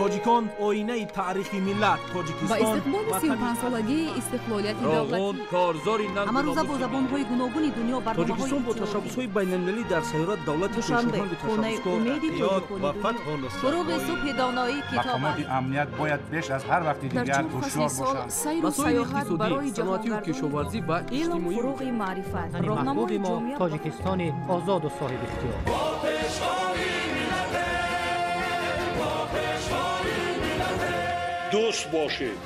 Тоҷикон оинаи таърихи миллат. Тоҷикистон ба истиқболи 35-солагии истиқлолияти давлатӣ. Корзори ҳамарӯза бо забонҳои гуногуни дунё барномаҳои Тоҷикистон бо ташаббусҳои байналмилалӣ дар сайёра давлати Душанбе, хонаи умеди ва фатҳу нусрат. Фуруғи субҳи доноӣ китоб аст. Мақомоти амният бояд беш аз ҳар вақти дигар ҳушёр бошанд. Сайру Масоили сайёҳат иқтисодӣ, барои саноатию ҷаҳонгардони кишоварзӣ ва Илм иҷтимоӣ. фуруғи маърифат. Ватани Роҳнамои маҳбуби мо ҷомеа. Тоҷикистони озоду соҳибихтиёр. Дӯст бошед,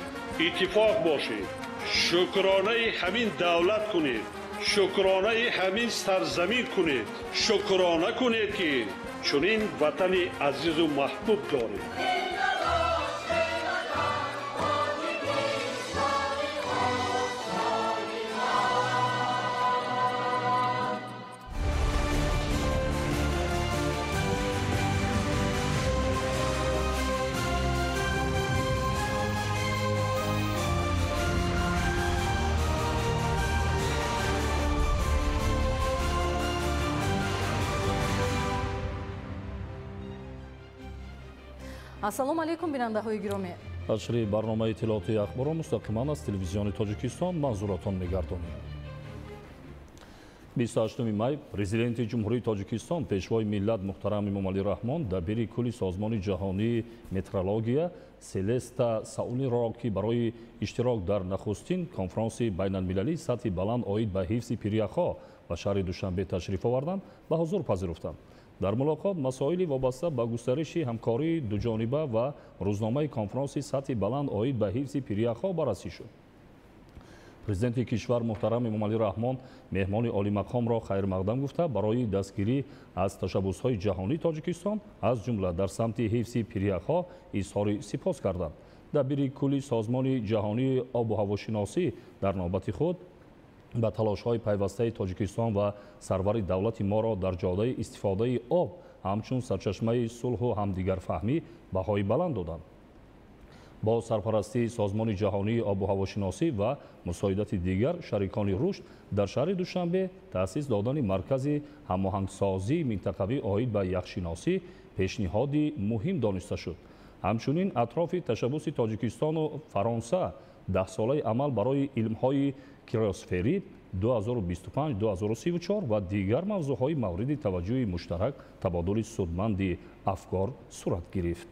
иттифоқ бошед, шукронаи ҳамин давлат кунед, шукронаи ҳамин сарзамин кунед, шукрона кунед, ки чунин ватани азизу маҳбуб доред. Ассалому алайкум, бинандаҳои гиромӣ. Нашри барномаи иттилоотии ахборро мустақиман аз телевизиони Тоҷикистон манзуратон мегардонем. 28 май Президенти Ҷумҳурии Тоҷикистон, Пешвои миллат муҳтарам Эмомалӣ Раҳмон дабири кулли Созмони ҷаҳонии метрология Селеста Саулиро, ки барои иштирок дар нахустин конфронси байналмилалии сатҳи баланд оид ба ҳифзи пиряхҳо ба шаҳри Душанбе ташриф оварданд, ба ҳузур пазируфтанд. Дар мулоқот масоили вобаста ба густариши ҳамкории дуҷониба ва рӯзномаи конфронси сатҳи баланд оид ба ҳифзи пиряхҳо баррасӣ шуд. Президенти кишвар муҳтарам Эмомалӣ Раҳмон меҳмони олимақомро хайрмақдам гуфта, барои дастгирӣ аз ташаббусҳои ҷаҳонии Тоҷикистон, аз ҷумла дар самти ҳифзи пиряхҳо, изҳори сипос карданд. Дабири кулли Созмони ҷаҳонии обу ҳавошиносӣ дар навбати худ ба талошҳои пайвастаи Тоҷикистон ва сарвари давлати моро дар ҷодаи истифодаи об ҳамчун сарчашмаи сулҳу ҳамдигарфаҳмӣ баҳои баланд доданд. Бо сарпарастии Созмони ҷаҳонии обу ҳавошиносӣ ва мусоидати дигар шарикони рушд дар шаҳри Душанбе таъсис додани маркази ҳамоҳангсозии минтақавӣ оид ба яхшиносӣ пешниҳоди муҳим дониста шуд. Ҳамчунин атрофи ташаббуси Тоҷикистону Фаронса 10-солаи амал барои илмҳои криосферӣ 2025-2034 ва дигар мавзӯъҳои мавриди таваҷҷӯҳи муштарак табодули судманди афкор сурат гирифт.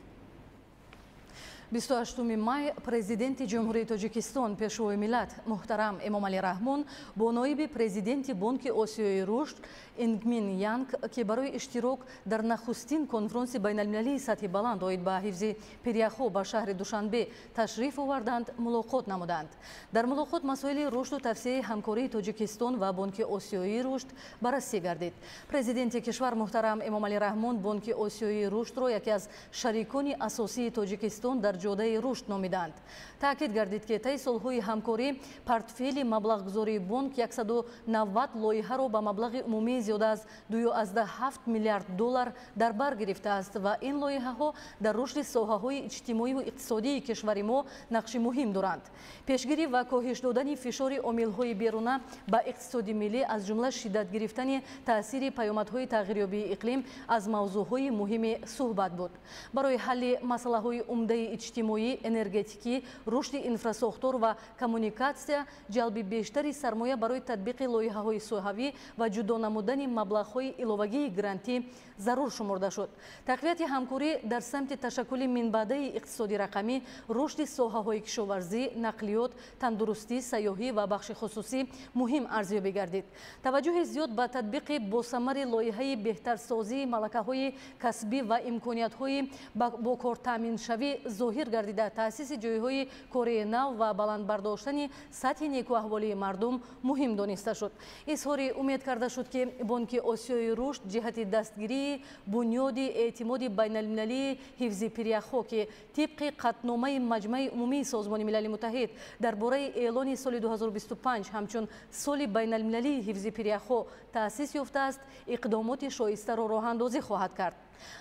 28 май Президенти Ҷумҳурии Тоҷикистон, Пешвои миллат муҳтарам Эмомалӣ Раҳмон бо ноиби президенти Бонки Осиёи рушд Ингмин Янг, ки барои иштирок дар нахустин конфронси байналмилалии сатҳи баланд оид ба ҳифзи пиряхҳо ба шаҳри Душанбе ташриф оварданд, мулоқот намуданд. Дар мулоқот масоили рушду тавсеаи ҳамкории Тоҷикистон ва Бонки Осиёии рушд баррасӣ гардид. Президенти кишвар муҳтарам Эмомалӣ Раҳмон Бонки Осиёии рушдро яке аз шарикони асосии Тоҷикистон дар ҷодаи рушд номиданд. Таъкид гардид, ки таи солҳои ҳамкорӣ портфели маблағгузории бонк 190 лоиҳаро ба маблағи умумии зиёда аз 2,7 миллиард доллар дар бар гирифтааст ва ин лоиҳаҳо дар рушди соҳаҳои иҷтимоию иқтисодии кишвари мо нақши муҳим доранд. Пешгирӣ ва коҳиш додани фишори омилҳои беруна ба иқтисоди миллӣ, аз ҷумла шиддат гирифтани таъсири паёмадҳои тағйирёбии иқлим, аз мавзӯъҳои муҳими суҳбат буд. Барои ҳалли масъалаҳои умдаи иҷтимоӣ, энергетикӣ, рушди инфрасохтор ва коммуникатсия, ҷалби бештари сармоя барои татбиқи лоиҳаҳои соҳавӣ ва ҷудо намудани маблағҳои иловагии грантӣ зарур шуморда шуд. Тақвияти ҳамкорӣ дар самти ташаккули минбаъдаи иқтисоди рақамӣ, рушди соҳаҳои кишоварзӣ, нақлиёт, тандурустӣ, сайёҳӣ ва бахши хусусӣ муҳим арзёбӣ гардид. Таваҷҷӯҳи зиёд ба татбиқи босамари лоиҳаи беҳтарсозии малакаҳои касбӣ ва имкониятҳои бо кортаъминшавӣ зоҳир гардида, таъсиси ҷойҳои кории нав ва баланд бардоштани сатҳи некуаҳволии мардум муҳим дониста шуд. Изҳори умед карда шуд, ки Бонки Осиёи рушд ҷиҳати дастгирии бунёди эътимоди байналмилалии ҳифзи пиряхҳо, ки тибқи қатъномаи Маҷмаи умумии Созмони Милали Муттаҳид дар бораи эълони соли 2025 ҳамчун соли байналмилалии ҳифзи пиряхҳо таъсис ёфтааст, иқдомоти шоистаро роҳандозӣ хоҳад кард.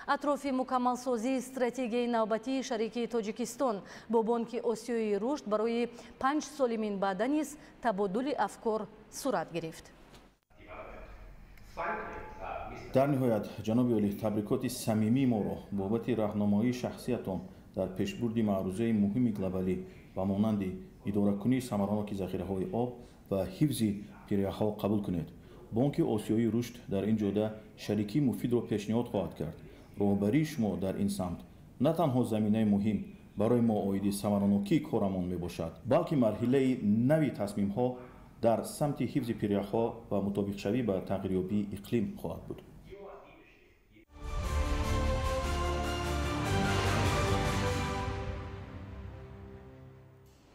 Атрофи мукаммалсозии стратегияи навбатии шарики Тоҷикистон бо Бонки Осиёии рушд барои 5 соли минбаъда низ табодули афкор сурат гирифт. Дар ниҳоят, ҷаноби олӣ, табрикоти самимии моро бобати роҳнамоии шахсиятон Дар пешбурди маърузаи муҳими глобалӣ ба монанди идоракунии самараноки захираҳои об ва ҳифзи пиряхҳо қабул кунед. Бонки Осиёии рушд дар ин ҷода шарикии муфидро пешниҳод хоҳад кард. Роҳбарии шумо дар ин самт на танҳо заминаи муҳим барои мо оиди самаранокии корамон мебошад, балки марҳилаи нави тасмимҳо дар самти ҳифзи пиряхҳо ва мутобиқшавӣ ба тағйирёбии иқлим хоҳад буд.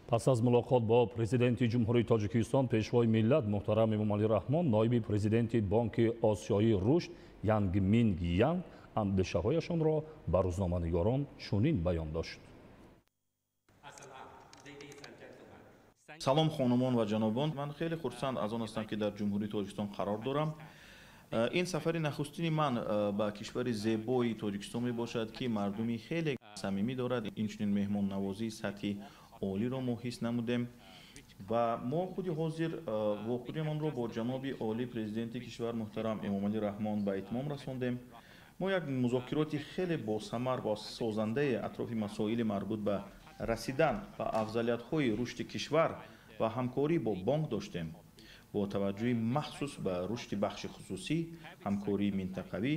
Пас аз мулоқот бо президенти Ҷумҳурии Тоҷикистон, Пешвои миллат муҳтарам Эмомалӣ Раҳмон, ноиби президенти Бонки Осиёии рушд Янг Минг Янг андешаҳояшонро ба рӯзноманигорон чунин баён дошт. Салом, хонумон ва ҷанобон. Ман хеле хурсанд аз он ҳастам, ки дар Ҷумҳурии Тоҷикистон қарор дорам. Ин сафари нахустини ман ба кишвари зебои Тоҷикистон мебошад, ки мардуми хеле самимӣ дорад. Инчунин меҳмоннавозии сатҳи олиро мо ҳис намудем ва мо худи ҳозир вохӯриямонро бо ҷаноби олӣ, президенти кишвар муҳтарам Эмомалӣ Раҳмон ба итмом расондем. Мо як музокироти хеле босамар ва созандаи атрофи масоили марбут ба расидан ба афзалиятҳои рушди кишвар ва ҳамкорӣ бо бонк доштем, бо таваҷҷӯҳи махсус ба рушди бахши хусусӣ, ҳамкории минтақавӣ,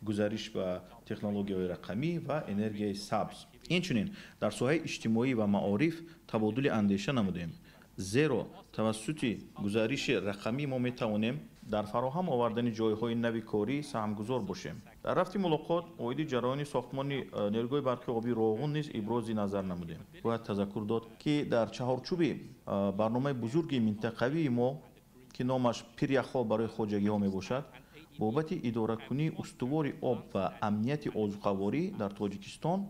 гузариш ба технологияҳои рақамӣ ва энергияи сабз. Инчунин дар соҳаи иҷтимоӣ ва маориф табодули андеша намудем, зеро тавассути гузариши рақамӣ мо метавонем дар фароҳам овардани ҷойҳои нави корӣ саҳмгузор бошем. Дар рафти мулоқот оиди ҷараёни сохтмони нерӯгоҳи барқи обии Роғун низ ибрози назар намудем. Бояд тазаккур дод, ки дар чаҳорчӯби барномаи бузурги минтақавии мо, ки номаш «Пиряхҳо барои хоҷагиҳо» мебошад, бобати идоракунии устувори об ва амнияти озуқаворӣ дар Тоҷикистон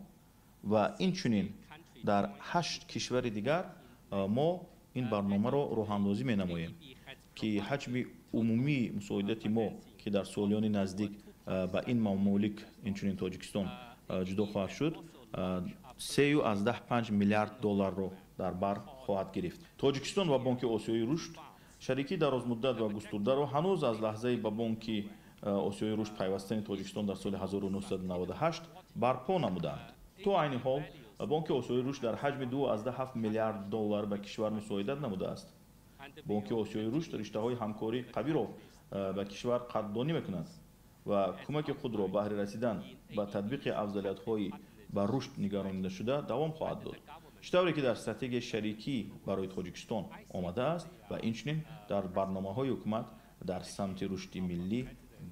ва инчунин дар 8 кишвари дигар мо ин барномаро роҳандозӣ менамоем, ки ҳаҷми умумии мусоидати мо, ки дар солиёни наздик ба ин мамолик, инчунин Тоҷикистон, ҷудо хоҳад шуд, 3,5 миллиард долларро дар бар хоҳад гирифт. Тоҷикистон ва Бонки Осиёии рушд шарикии дарозмуддат ва густурдаро ҳанӯз аз лаҳзаи ба Бонки Осиёии рушд пайвастани Тоҷикистон дар соли 1998 барпо намуданд. То айни ҳол Бонки Осиёии рушд дар ҳаҷми 2,7 миллиард доллар ба кишвар мусоидат намудааст. Бонки Осиёии рушд риштаҳои ҳамкории қавиро ба кишвар қадрдонӣ мекунад ва кӯмаки худро баҳри расидан ба татбиқи афзалиятҳои ба рушд нигаронидашуда давом хоҳад дод, чӣ тавре ки дар стратегияи шарикӣ барои Тоҷикистон омадааст ва инчунин дар барномаҳои ҳукумат дар самти рушди миллӣ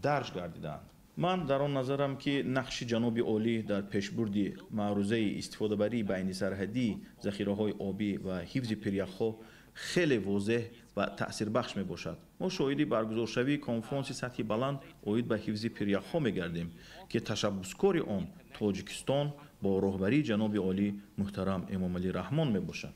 дарҷ гардидаанд. Ман дар он назарам, ки нақши ҷаноби олӣ дар пешбурди маърузаи истифодабарии байнисарҳадии захираҳои обӣ ва ҳифзи пиряхҳо хеле возеҳ ва таъсирбахш мебошад. Мо шоҳиди баргузоршавии конфронси сатҳи баланд оид ба ҳифзи пиряхҳо мегардем, ки ташаббускори он Тоҷикистон бо роҳбарии ҷаноби олӣ муҳтарам Эмомалӣ Раҳмон мебошад.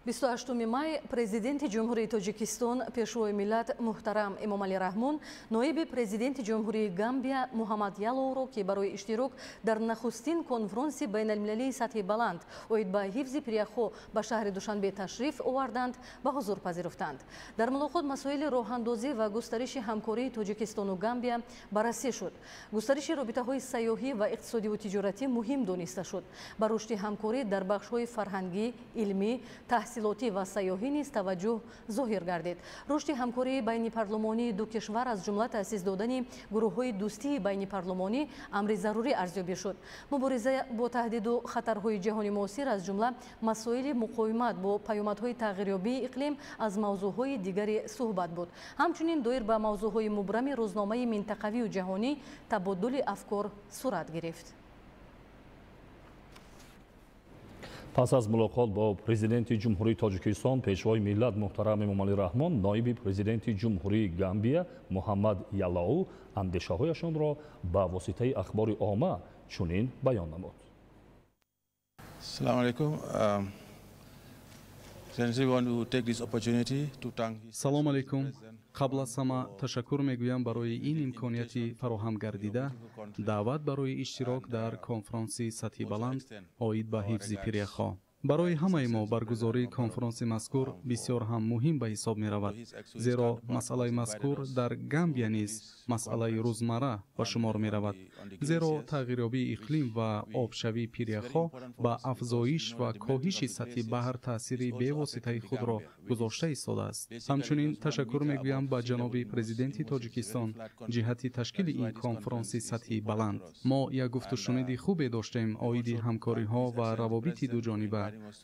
28 май президенти Ҷумҳурии Тоҷикистон, Пешвои миллат муҳтарам Эмомалӣ Раҳмон, ноиби президенти Ҷумҳурии Гамбия Муҳаммад Яловро, ки барои иштирок дар нахустин конфронси байналмилалии сатҳи баланд оид ба ҳифзи пиряхҳо ба шаҳри Душанбе ташриф оварданд, ба ҳузур пазируфтанд. Дар мулоқот масоили роҳандозӣ ва густариши ҳамкории Тоҷикистону Гамбия баррасӣ шуд. Густариши робитаҳои сайёҳӣ ва иқтисодиву тиҷоратӣ муҳим дониста шуд. Ба рушди ҳамкорӣ дар бахшҳои фарҳангӣ, илмӣ, таҳсилотӣ ва сайёҳӣ низ таваҷҷӯҳ зоҳир гардид. Рушди ҳамкории байнипарлумонии ду кишвар, аз ҷумла таъсис додани гурӯҳҳои дӯстии байнипарлумонӣ, амри зарурӣ арзёбӣ шуд. Мубориза бо таҳдиду хатарҳои ҷаҳони муосир, аз ҷумла масоили муқовимат бо паёмадҳои тағйирёбии иқлим, аз мавзӯъҳои дигари суҳбат буд. Ҳамчунин доир ба мавзӯъҳои мубрами рӯзномаи минтақавию ҷаҳонӣ табодули афкор сурат гирифт. Пас аз мулоқот бо президенти Ҷумҳурии Тоҷикистон, Пешвои миллат муҳтарам Эмомалӣ Раҳмон, ноиби президенти Ҷумҳурии Гамбия Муҳаммад Ялоу андешаҳояшонро ба воситаи ахбори омма чунин баён намуд. Салому алайкум. Салом алайкум. Қабл аз ҳама ташаккур мегӯям барои ин имконияти фароҳам гардида, даъват барои иштирок дар конфронси сатҳи баланд оид ба ҳифзи пиряхҳо. Барои ҳамаи мо баргузории конфронси мазкур бисёр ҳам муҳим ба ҳисоб меравад, зеро масъалаи мазкур дар Гамбия низ масъалаи рӯзмарра ба шумор меравад, зеро тағйирёбии иқлим ва обшавии пиряхҳо ба афзоиш ва коҳиши сатҳи баҳр таъсири бевоситаи худро гузошта истодааст. Ҳамчунин ташаккур мегӯям ба ҷаноби президенти Тоҷикистон ҷиҳати ташкили ин конфронси сатҳи баланд. Мо як гуфтушуниди хубе доштем оиди ҳамкориҳо ва равобити дуҷониба,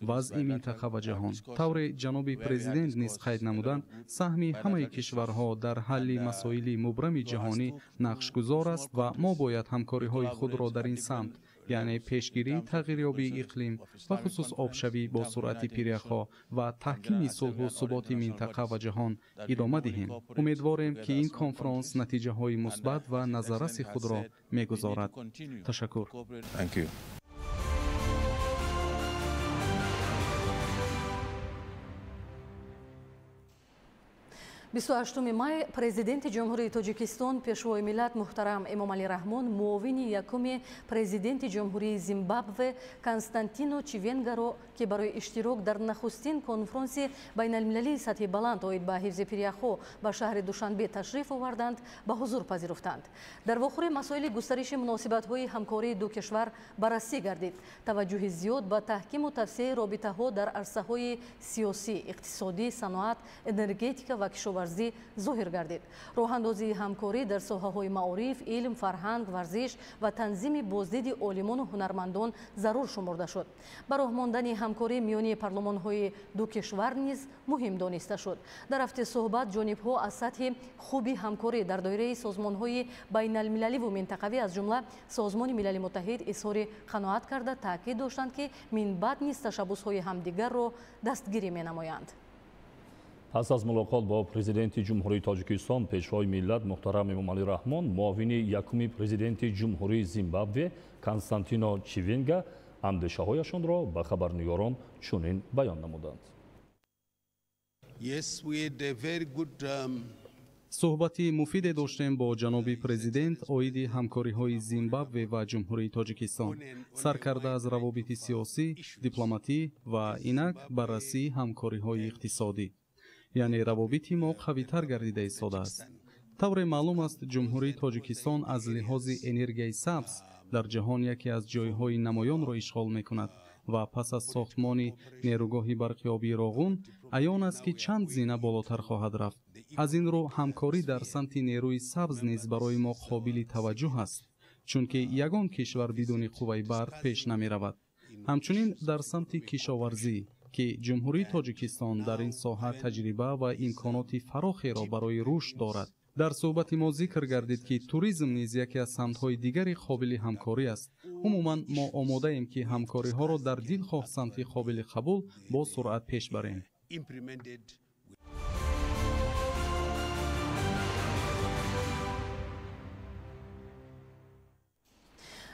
вазъи минтақа ва ҷаҳон. Тавре ҷаноби президент низ қайд намуданд, саҳми ҳамаи кишварҳо дар ҳалли масоили мубрами ҷаҳонӣ нақшгузор аст ва мо бояд ҳамкориҳои худро дар ин самт, яъне пешгирии тағйирёбии иқлим, бахусус обшавӣ бо суръати пиряхҳо ва таҳкими сулҳу суботи минтақа ва ҷаҳон идома диҳем. Умедворем, ки ин конфронс натиҷаҳои мусбат ва назарраси худро мегузорад. Ташаккур. 28 май президенти Ҷумҳурии Тоҷикистон, Пешвои миллат муҳтарам Эмомалӣ Раҳмон муовини якуми президенти Ҷумҳурии Зимбабве Константино Чивенгаро, ки барои иштирок дар нахустин конфронси байналмилалии сатҳи баланд оид ба ҳифзи пиряхҳо ба шаҳри Душанбе ташриф оварданд, ба ҳузур пазируфтанд. Дар вохӯри масоили густариши муносибатҳои ҳамкории ду кишвар баррасӣ гардид. Таваҷҷӯҳи зиёд ба таҳкиму тавсеаи робитаҳо дар арсаҳои сиёсӣ, иқтисодӣ, саноат, энергетика ва кишоварзӣ зоҳир гардид. Роҳандозии ҳамкорӣ дар соҳаҳои маориф, илм, фарҳанг, варзиш ва танзими боздиди олимону ҳунармандон зарур шуморда шуд. Ба роҳ мондани ҳамкорӣ миёни парлумонҳои ду кишвар низ муҳим дониста шуд. Дар рафти суҳбат ҷонибҳо аз сатҳи хуби ҳамкорӣ дар доираи созмонҳои байналмилаливу минтақавӣ, аз ҷумла Созмони Милали Муттаҳид, изҳори қаноат карда, таъкид доштанд, ки минбаъд низ ташаббусҳои ҳамдигарро дастгирӣ менамоянд. Пас аз мулоқот бо президенти Ҷумҳурии Тоҷикистон, Пешвои миллат муҳтарам Эмомалӣ Раҳмон муовини якуми президенти Ҷумҳурии Зимбабве Константино Чивенга андешаҳояшонро ба хабарнигорон чунин баён намуданд. Суҳбати муфиде доштем бо ҷаноби президент оиди ҳамкориҳои Зимбабве ва Ҷумҳурии Тоҷикистон, сар карда аз равобити сиёсӣ, дипломатӣ ва инак баррасии ҳамкориҳои иқтисодӣ. Яъне равобити мо қавитар гардида истодааст. Тавре маълум аст, Ҷумҳурии Тоҷикистон аз лиҳози энергияи сабз дар ҷаҳон яке аз ҷойҳои намоёнро ишғол мекунад ва пас аз сохтмони нерӯгоҳи барқи обии Роғун аён аст, ки чанд зина болотар хоҳад рафт. Аз ин рӯ ҳамкорӣ дар самти нерӯи сабз низ барои мо қобили таваҷҷӯҳ аст, чунки ягон кишвар бидуни қувваи барқ пеш намеравад. Ҳамчунин дар самти кишоварзӣ, ки Ҷумҳурии Тоҷикистон дар ин соҳа таҷриба ва имконоти фарохеро барои рушд дорад. Дар суҳбати мо зикр гардид, ки туризм низ яке аз самтҳои дигари қобили ҳамкорӣ аст. Умуман мо омодаем, ки ҳамкориҳоро дар дилхоҳ самти қобили қабул бо суръат пеш барем.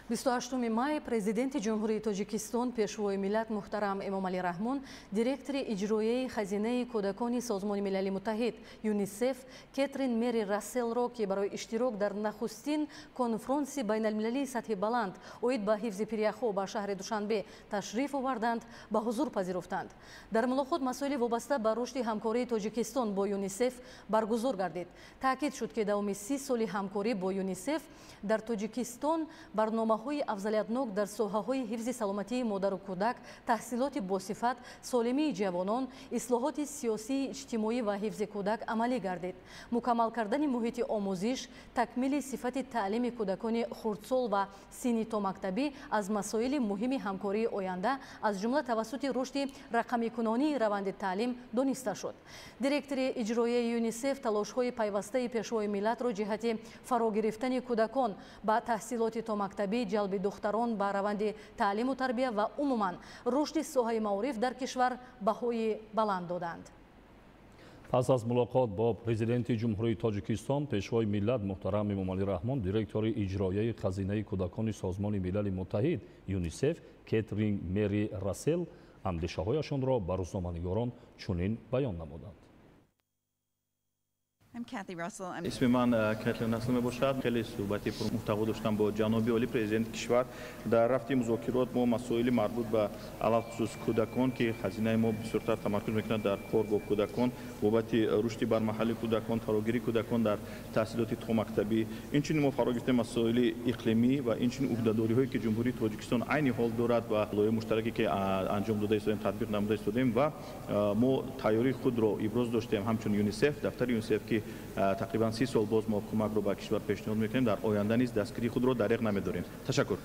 28 май президенти Ҷумҳурии Тоҷикистон, Пешвои миллат муҳтарам Эмомалӣ Раҳмон директори иҷроияи хазинаи кӯдакони Созмони Милали Муттаҳид ЮНИСЕФ Кетрин Мери Расселро, ки барои иштирок дар нахустин конфронси байналмилалии сатҳи баланд оид ба ҳифзи пиряхҳо ба шаҳри Душанбе ташриф оварданд, ба ҳузур пазируфтанд. Дар мулоқот масоили вобаста ба рушди ҳамкории Тоҷикистон бо ЮНИСЕФ баргузор гардид. Таъкид шуд, ки давоми 30 соли ҳамкорӣ бо ЮНИСЕФ дар Тоҷикистон барномаҳои афзалиятнок дар соҳаҳои ҳифзи саломатии модару кӯдак, таҳсилоти босифат, солимии ҷавонон, ислоҳоти сиёсии иҷтимоӣ ва ҳифзи кӯдак амалӣ гардид. Мукаммал кардани муҳити омӯзиш, такмили сифати таълими кӯдакони хурдсол ва синни томактабӣ аз масоили муҳими ҳамкории оянда, аз ҷумла тавассути рушди рақамикунонии раванди таълим дониста шуд. Директори иҷроияи ЮНИСЕФ талошҳои пайвастаи Пешвои миллатро ҷиҳати фаро гирифтани кӯдакон ба таҳсилоти томактабӣ, ҷалби духтарон ба раванди таълиму тарбия ва умуман рушди соҳаи маориф дар кишвар баҳои баланд доданд. Пас аз мулоқот бо президенти Ҷумҳурии Тоҷикистон, Пешвои миллат муҳтарам Эмомалӣ Раҳмон директори иҷроияи хазинаи кӯдакони Созмони Милали Муттаҳид ЮНИСЕФ Кетрин Мери Рассел андешаҳояшонро ба рӯзноманигорон чунин баён намуданд. Исми ман Кэтлин Рассел мебошад. Хеле суҳбати пурмуҳтаво доштам бо ҷаноби олӣ президенти кишвар. Дар рафти музокирот мо масоили марбут ба алалхусус кӯдакон, ки хазинаи мо бисёртар тамаркуз мекунад дар кор бо кӯдакон, бобати рушди бармаҳалли кӯдакон, фарогирии кӯдакон дар таҳсилоти томактабӣ. Инчунин мо фаро гирифтем масоили иқлимӣ ва инчунин ӯҳдадориҳое, ки Ҷумҳурии Тоҷикистон айни ҳол дорад ва лоиҳаи муштараке, ки анҷом дода истодем, татбиқ намуда истодем ва мо тайёрии худро иброз доштем ҳамчун ЮНИСЕФ, дафтари ЮНИСЕФ, ки тақрибан 30 сол боз мо кӯмакро ба кишвар пешниҳод мекунем, дар оянда низ дастгирии худро дареғ намедорем. Ташаккур.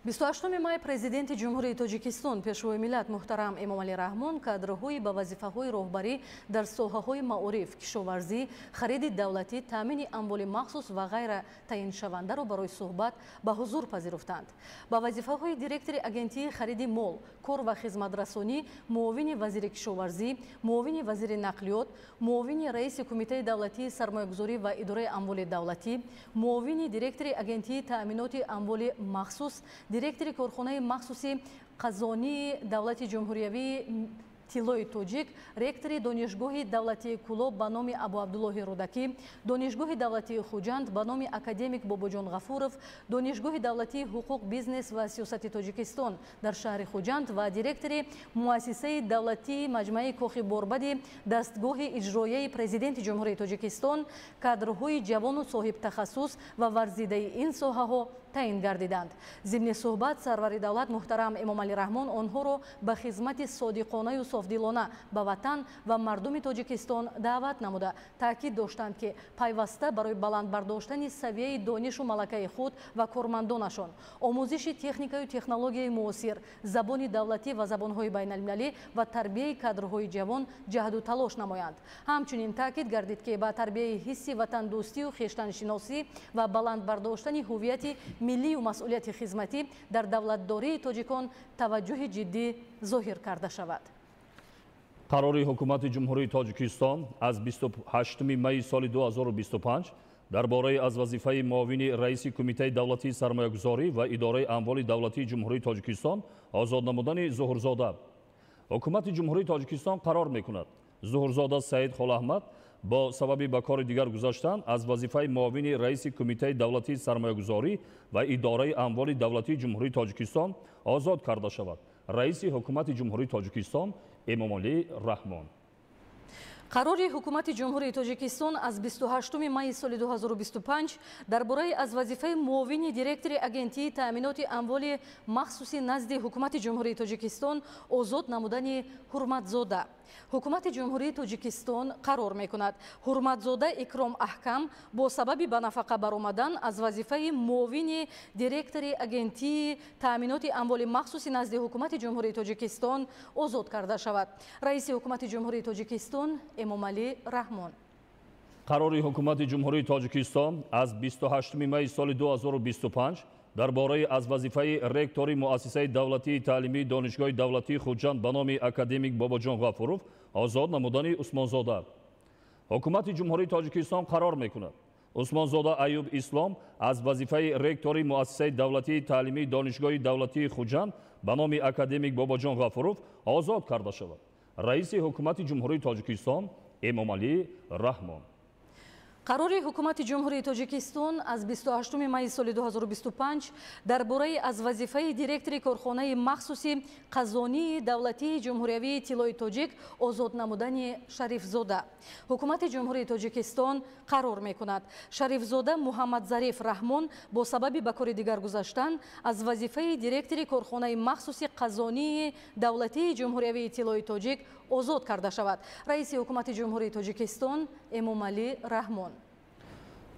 Бисту ҳаштуми май Президенти Ҷумҳурии Тоҷикистон, Пешвои миллат муҳтарам Эмомалӣ Раҳмон кадрҳои ба вазифаҳои роҳбарӣ дар соҳаҳои маориф, кишоварзӣ, хариди давлатӣ, таъмини амволи махсус ва ғайра таъиншавандаро барои суҳбат ба ҳузур пазируфтанд. Ба вазифаҳои директори Агентии хариди мол, кор ва хизматрасонӣ, муовини вазири кишоварзӣ, муовини вазири нақлиёт, муовини раиси Кумитаи давлатии сармоягузорӣ ва идораи амволи давлатӣ, муовини директори Агентии таъминоти амволи махсус, директори корхонаи махсуси қазонии давлати ҷумҳуриявии тиллои тоҷик, ректори Донишгоҳи давлатии Кӯлоб ба номи Абуабдуллоҳи Рӯдакӣ, Донишгоҳи давлатии Хуҷанд ба номи академик Бобоҷон Ғафуров, Донишгоҳи давлатии ҳуқуқ, бизнес ва сиёсати Тоҷикистон дар шаҳри Хуҷанд ва директори муассисаи давлатии маҷмааи Кохи Борбади дастгоҳи иҷроияи Президенти Ҷумҳурии Тоҷикистон кадрҳои ҷавону соҳибтахассус ва варзидаи ин соҳаҳо таъин гардиданд. Зимни суҳбат сарвари давлат муҳтарам Эмомалӣ Раҳмон онҳоро ба хизмати содиқонаю софдилона ба ватан ва мардуми Тоҷикистон даъват намуда, таъкид доштанд, ки пайваста барои баланд бардоштани савияи донишу малакаи худ ва кормандонашон, омӯзиши техникаю технологияи муосир, забони давлатӣ ва забонҳои байналмилалӣ ва тарбияи кадрҳои ҷавон ҷаҳду талош намоянд. Ҳамчунин таъкид гардид, ки ба тарбияи ҳисси ватандӯстию хештаншиносӣ ва баланд бардоштани ҳуввияти миллию масъулияти хизматӣ дар давлатдории тоҷикон таваҷҷӯҳи ҷиддӣ зоҳир карда шавад. Қарори Ҳукумати Ҷумҳурии Тоҷикистон аз 28 майи соли 2025 дар бораи аз вазифаи муовини раиси Кумитаи давлатии сармоягузорӣ ва идораи амволи давлатии Ҷумҳурии Тоҷикистон озод намудани Зуҳурзода. Ҳукумати Ҷумҳурии Тоҷикистон қарор мекунад Зуҳурзода Саид Холаҳмад бо сабаби ба кори дигар гузаштан аз вазифаи муовини раиси Кумитаи давлатии сармоягузорӣ ва идораи амволи давлатии Ҷумҳурии Тоҷикистон озод карда шавад. Раиси Ҳукумати Ҷумҳурии Тоҷикистон Эмомалӣ Раҳмон. Қарори Ҳукумати Ҷумҳурии Тоҷикистон аз 28 майи соли 2025 дар бораи аз вазифаи муовини директори Агентии таъминоти амволи махсуси назди Ҳукумати Ҷумҳурии Тоҷикистон озод намудани Ҳурматзода. Ҳукумати Ҷумҳурии Тоҷикистон қарор мекунад Ҳурматзода Икром Аҳкам бо сабаби ба нафақа баромадан аз вазифаи муовини директори Агентии таъминоти амволи махсуси назди Ҳукумати Ҷумҳурии Тоҷикистон озод карда шавад. Раиси Ҳукумати Ҷумҳурии Тоҷикистон Эмомалӣ Раҳмон. Қарори Ҳукумати Ҷумҳурии Тоҷикистон аз 28 майи соли 2025 дар бораи аз вазифаи ректори муассисаи давлатии таълимии Донишгоҳи давлатии Хуҷанд ба номи академик Бобоҷон Ғафуров озод намудани Усмонзода. Ҳукумати Ҷумҳурии Тоҷикистон қарор мекунад Усмонзода Аюб Ислом аз вазифаи ректори муассисаи давлатии таълимии Донишгоҳи давлатии Хуҷанд ба номи академик Бобоҷон Ғафуров озод карда шавад. Раиси Ҳукумати Ҷумҳурии Тоҷикистон Эмомалӣ Раҳмон. Қарори Ҳукумати Ҷумҳурии Тоҷикистон аз 28 майи соли 2025 дар бораи аз вазифаи директори корхонаи махсуси қазонии давлатии ҷумҳуриявии тиллои тоҷик озод намудани Шарифзода. Ҳукумати Ҷумҳурии Тоҷикистон қарор мекунад Шарифзода Муҳаммадзариф Раҳмон бо сабаби ба кори дигар гузаштан аз вазифаи директори корхонаи махсуси қазонии давлатии ҷумҳуриявии тиллои тоҷик озод карда шавад. Раиси Ҳукумати Ҷумҳурии Тоҷикистон Эмомалӣ Раҳмон.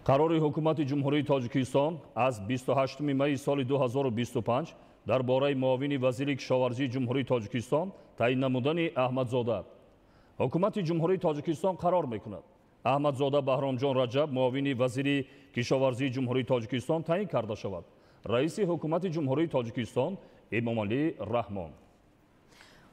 Қарори Ҳукумати Ҷумҳурии Тоҷикистон аз 28 майи соли 2025 дар бораи муовини вазири кишоварзии Ҷумҳурии Тоҷикистон таъин намудани Аҳмадзода. Ҳукумати Ҷумҳурии Тоҷикистон қарор мекунад Аҳмадзода Баҳромҷон Раҷаб муовини вазири кишоварзии Ҷумҳурии Тоҷикистон таъин карда шавад. Раиси Ҳукумати Ҷумҳурии Тоҷикистон Эмомалӣ Раҳмон.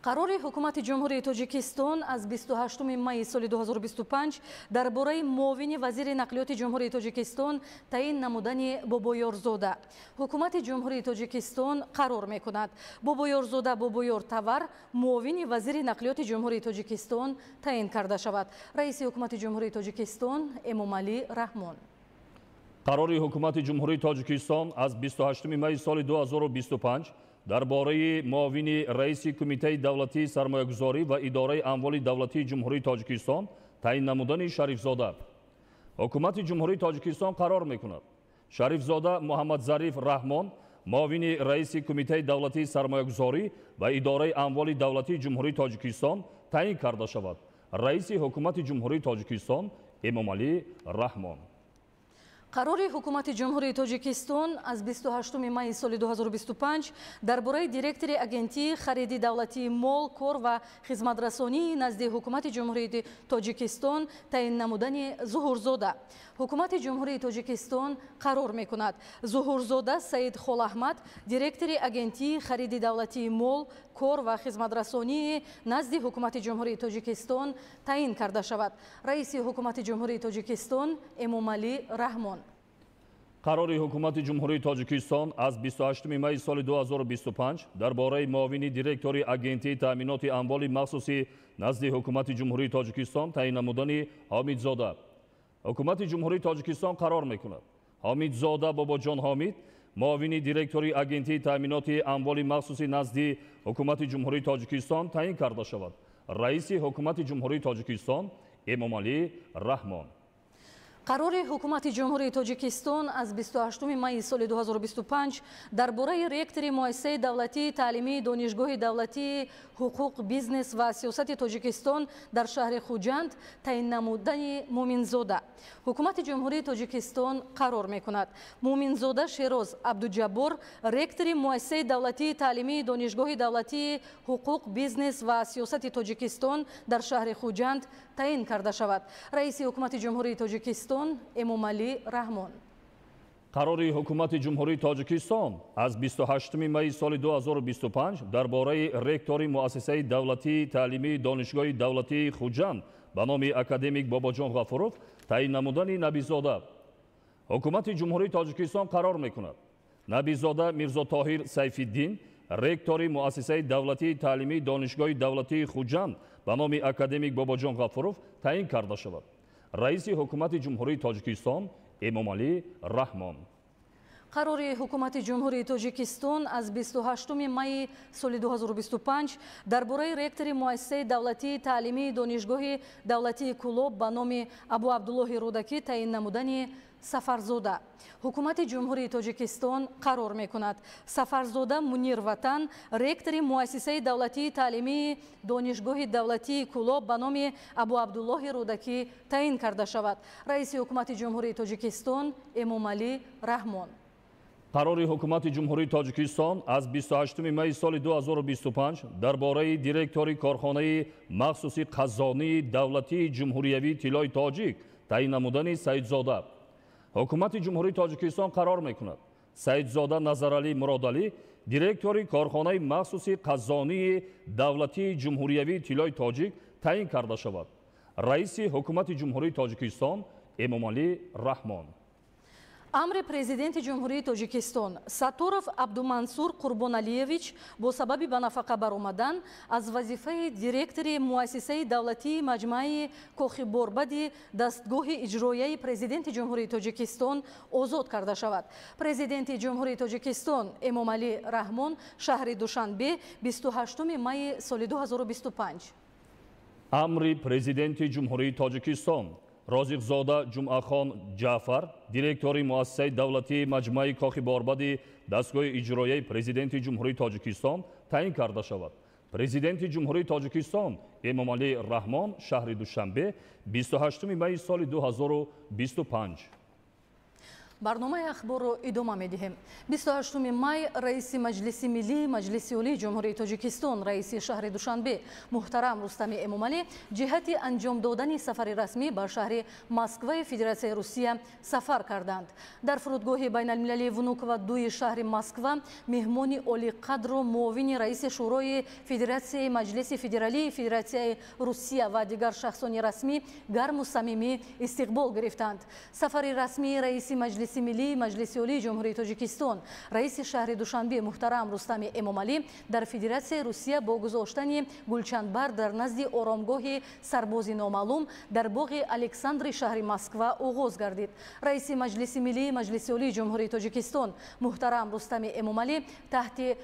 Қарори Ҳукумати Ҷумҳурии Тоҷикистон аз 28 майи соли 2025 дар бораи муовини вазири нақлиёти Ҷумҳурии Тоҷикистон таъин намудани Бобоёрзода. Ҳукумати Ҷумҳурии Тоҷикистон қарор мекунад. Бобоёрзода Бобоёр Тавар муовини вазири нақлиёти Ҷумҳурии Тоҷикистон таъин карда шавад. Раиси Ҳукумати Ҷумҳурии Тоҷикистон Эмомалӣ Раҳмон. Қарори Ҳукумати Ҷумҳурии Тоҷикистон аз 28 майи соли 2025 дар бораи муовини раиси Кумитаи давлатии сармоягузорӣ ва идораи амволи давлатии Ҷумҳурии Тоҷикистон таъин намудани Шарифзода. Ҳукумати Ҷумҳурии Тоҷикистон қарор мекунад. Шарифзода Муҳаммадзариф Раҳмон муовини раиси Кумитаи давлатии сармоягузорӣ ва идораи амволи давлатии Ҷумҳурии Тоҷикистон таъин карда шавад. Раиси Ҳукумати Ҷумҳурии Тоҷикистон Эмомалӣ Раҳмон. Қарори Ҳукумати Ҷумҳурии Тоҷикистон аз 28 майи соли 2025 дар бораи директори Агентии хариди давлатии мол, кор ва хизматрасонии назди Ҳукумати Ҷумҳурии Тоҷикистон таъин намудани Зуҳурзода. Ҳукумати Ҷумҳурии Тоҷикистон қарор мекунад. Зуҳурзода Саид Холаҳмад директори Агентии хариди давлатии мол, кор ва хизматрасонии назди Ҳукумати Ҷумҳурии Тоҷикистон таъин карда шавад. Раиси Ҳукумати Ҷумҳурии Тоҷикистон Эмомалӣ Раҳмон. Қарори Ҳукумати Ҷумҳурии Тоҷикистон аз 28 майи соли 2025 дар бораи муовини директори Агентии таъминоти амволи махсуси назди Ҳукумати Ҷумҳурии Тоҷикистон таъин намудани Ҳомидзода. Ҳукумати Ҷумҳурии Тоҷикистон қарор мекунад. Ҳомидзода Бобоҷон Ҳомид муовини директори Агентии таъминоти амволи махсуси назди Ҳукумати Ҷумҳурии Тоҷикистон таъин карда шавад. Раиси Ҳукумати Ҷумҳурии Тоҷикистон Эмомалӣ Раҳмон. Қарори Ҳукумати Ҷумҳурии Тоҷикистон аз 28 майи соли 2025 дар бораи ректори Муассисаи давлатии таълимии Донишгоҳи давлатии ҳуқуқ, бизнес ва сиёсати Тоҷикистон дар шаҳри Хуҷанд таъин намудани Муминзода. Ҳукумати Ҷумҳурии Тоҷикистон қарор мекунад. Муминзода Шероз Абдуҷаббор ректори Муассисаи давлатии таълимии Донишгоҳи давлатии ҳуқуқ, бизнес ва сиёсати Тоҷикистон дар шаҳри Хуҷанд таъин карда шавад. Раиси Ҳукумати Ҷумҳурии Тоҷикистон Эмомалӣ Раҳмон. Қарори Ҳукумати Ҷумҳурии Тоҷикистон аз 28 майи соли 2025 дар бораи ректори Муассисаи давлатии таълимии Донишгоҳи давлатии Хуҷанд ба номи академик Бобоҷон Ғафуров таъин намудани Набизода. Ҳукумати Ҷумҳурии Тоҷикистон қарор мекунад. Набизода Мирзотоҳир Сайфиддин ректори Муассисаи давлатии таълимии Донишгоҳи давлатии Хуҷанд ба номи академик Бобоҷон Ғафуров таъин карда шавад. Раиси Ҳукумати Ҷумҳурии Тоҷикистон Эмомалӣ Раҳмон. Қарори Ҳукумати Ҷумҳурии Тоҷикистон аз 28 майи соли 2025 дар бораи ректори Муассисаи давлатии таълимии Донишгоҳи давлатии Кӯлоб ба номи Абу Абдуллоҳи Рӯдакӣ таъин намудани Сафарзода. Ҳукумати Ҷумҳурии Тоҷикистон қарор мекунад. Сафарзода Мунир Ватан ректори Муассисаи давлатии таълимии Донишгоҳи давлатии Кӯлоб ба номи Абу Абдуллоҳи Рӯдакӣ таъин карда шавад. Раиси Ҳукумати Ҷумҳурии Тоҷикистон Эмомалӣ Раҳмон. Қарори Ҳукумати Ҷумҳурии Тоҷикистон аз 28 майи соли 2025 дар бораи директори корхонаи махсуси қазонии давлатии Ҷумҳуриявии Тиллои Тоҷик таъин намудани Саидзода. Ҳукумати Ҷумҳурии Тоҷикистон қарор мекунад. Саидзода Назаралӣ Муродалӣ директори корхонаи махсуси қазонии давлатии Ҷумҳуриявии Тиллои Тоҷик таъин карда шавад. Раиси Ҳукумати Ҷумҳурии Тоҷикистон Эмомалӣ Раҳмон. Амри Президенти Ҷумҳурии Тоҷикистон Сатторов Абдумансур Қурбоналиевич бо сабаби ба нафақа баромадан аз вазифаи директори Муассисаи давлатии маҷмааи Кохи Борбади дастгоҳи иҷроияи Президенти Ҷумҳурии Тоҷикистон озод карда шавад. Президенти Ҷумҳурии Тоҷикистон Эмомалӣ Раҳмон, шаҳри Душанбе, 28 майи соли 2025. Амри Президенти Ҷумҳурии Тоҷикистон Розиқзода Ҷумъахон Ҷаъфар директори Муассисаи давлатии маҷмааи Кохи Борбади дастгоҳи иҷроияи Президенти Ҷумҳурии Тоҷикистон таъин карда шавад. Президенти Ҷумҳурии Тоҷикистон Эмомалӣ Раҳмон, шаҳри Душанбе, 28 майи соли 2025. Барномаи ахборро идома медиҳем. 28 май раиси Маҷлиси Миллии Маҷлиси Олии Ҷумҳурии Тоҷикистон, раиси шаҳри Душанбе муҳтарам Рустами Эмомалӣ ҷиҳати анҷом додани сафари расмӣ ба шаҳри Москваи Федератсияи Русия сафар карданд. Дар фурудгоҳи байналмилалии Внуково дуи шаҳри Москва меҳмони олиқадру муовини раиси Шӯрои Федератсияи Маҷлиси Федералии Федератсияи Русия ва дигар шахсони расмӣ гарму самимӣ истиқбол гирифтанд. Сафари расмии раиси Маҷлиси Миллии Маҷлиси Олии Ҷумҳурии Тоҷикистон, раиси шаҳри Душанбе муҳтарам Рустами Эмомалӣ дар Федератсияи Русия бо гузоштани гулчанбар дар назди оромгоҳи сарбози номаълум дар боғи Александри шаҳри Москва оғоз гардид. Раиси Маҷлиси Миллии Маҷлиси Олии Ҷумҳурии Тоҷикистон муҳтарам Рустами Эмомалӣ таҳти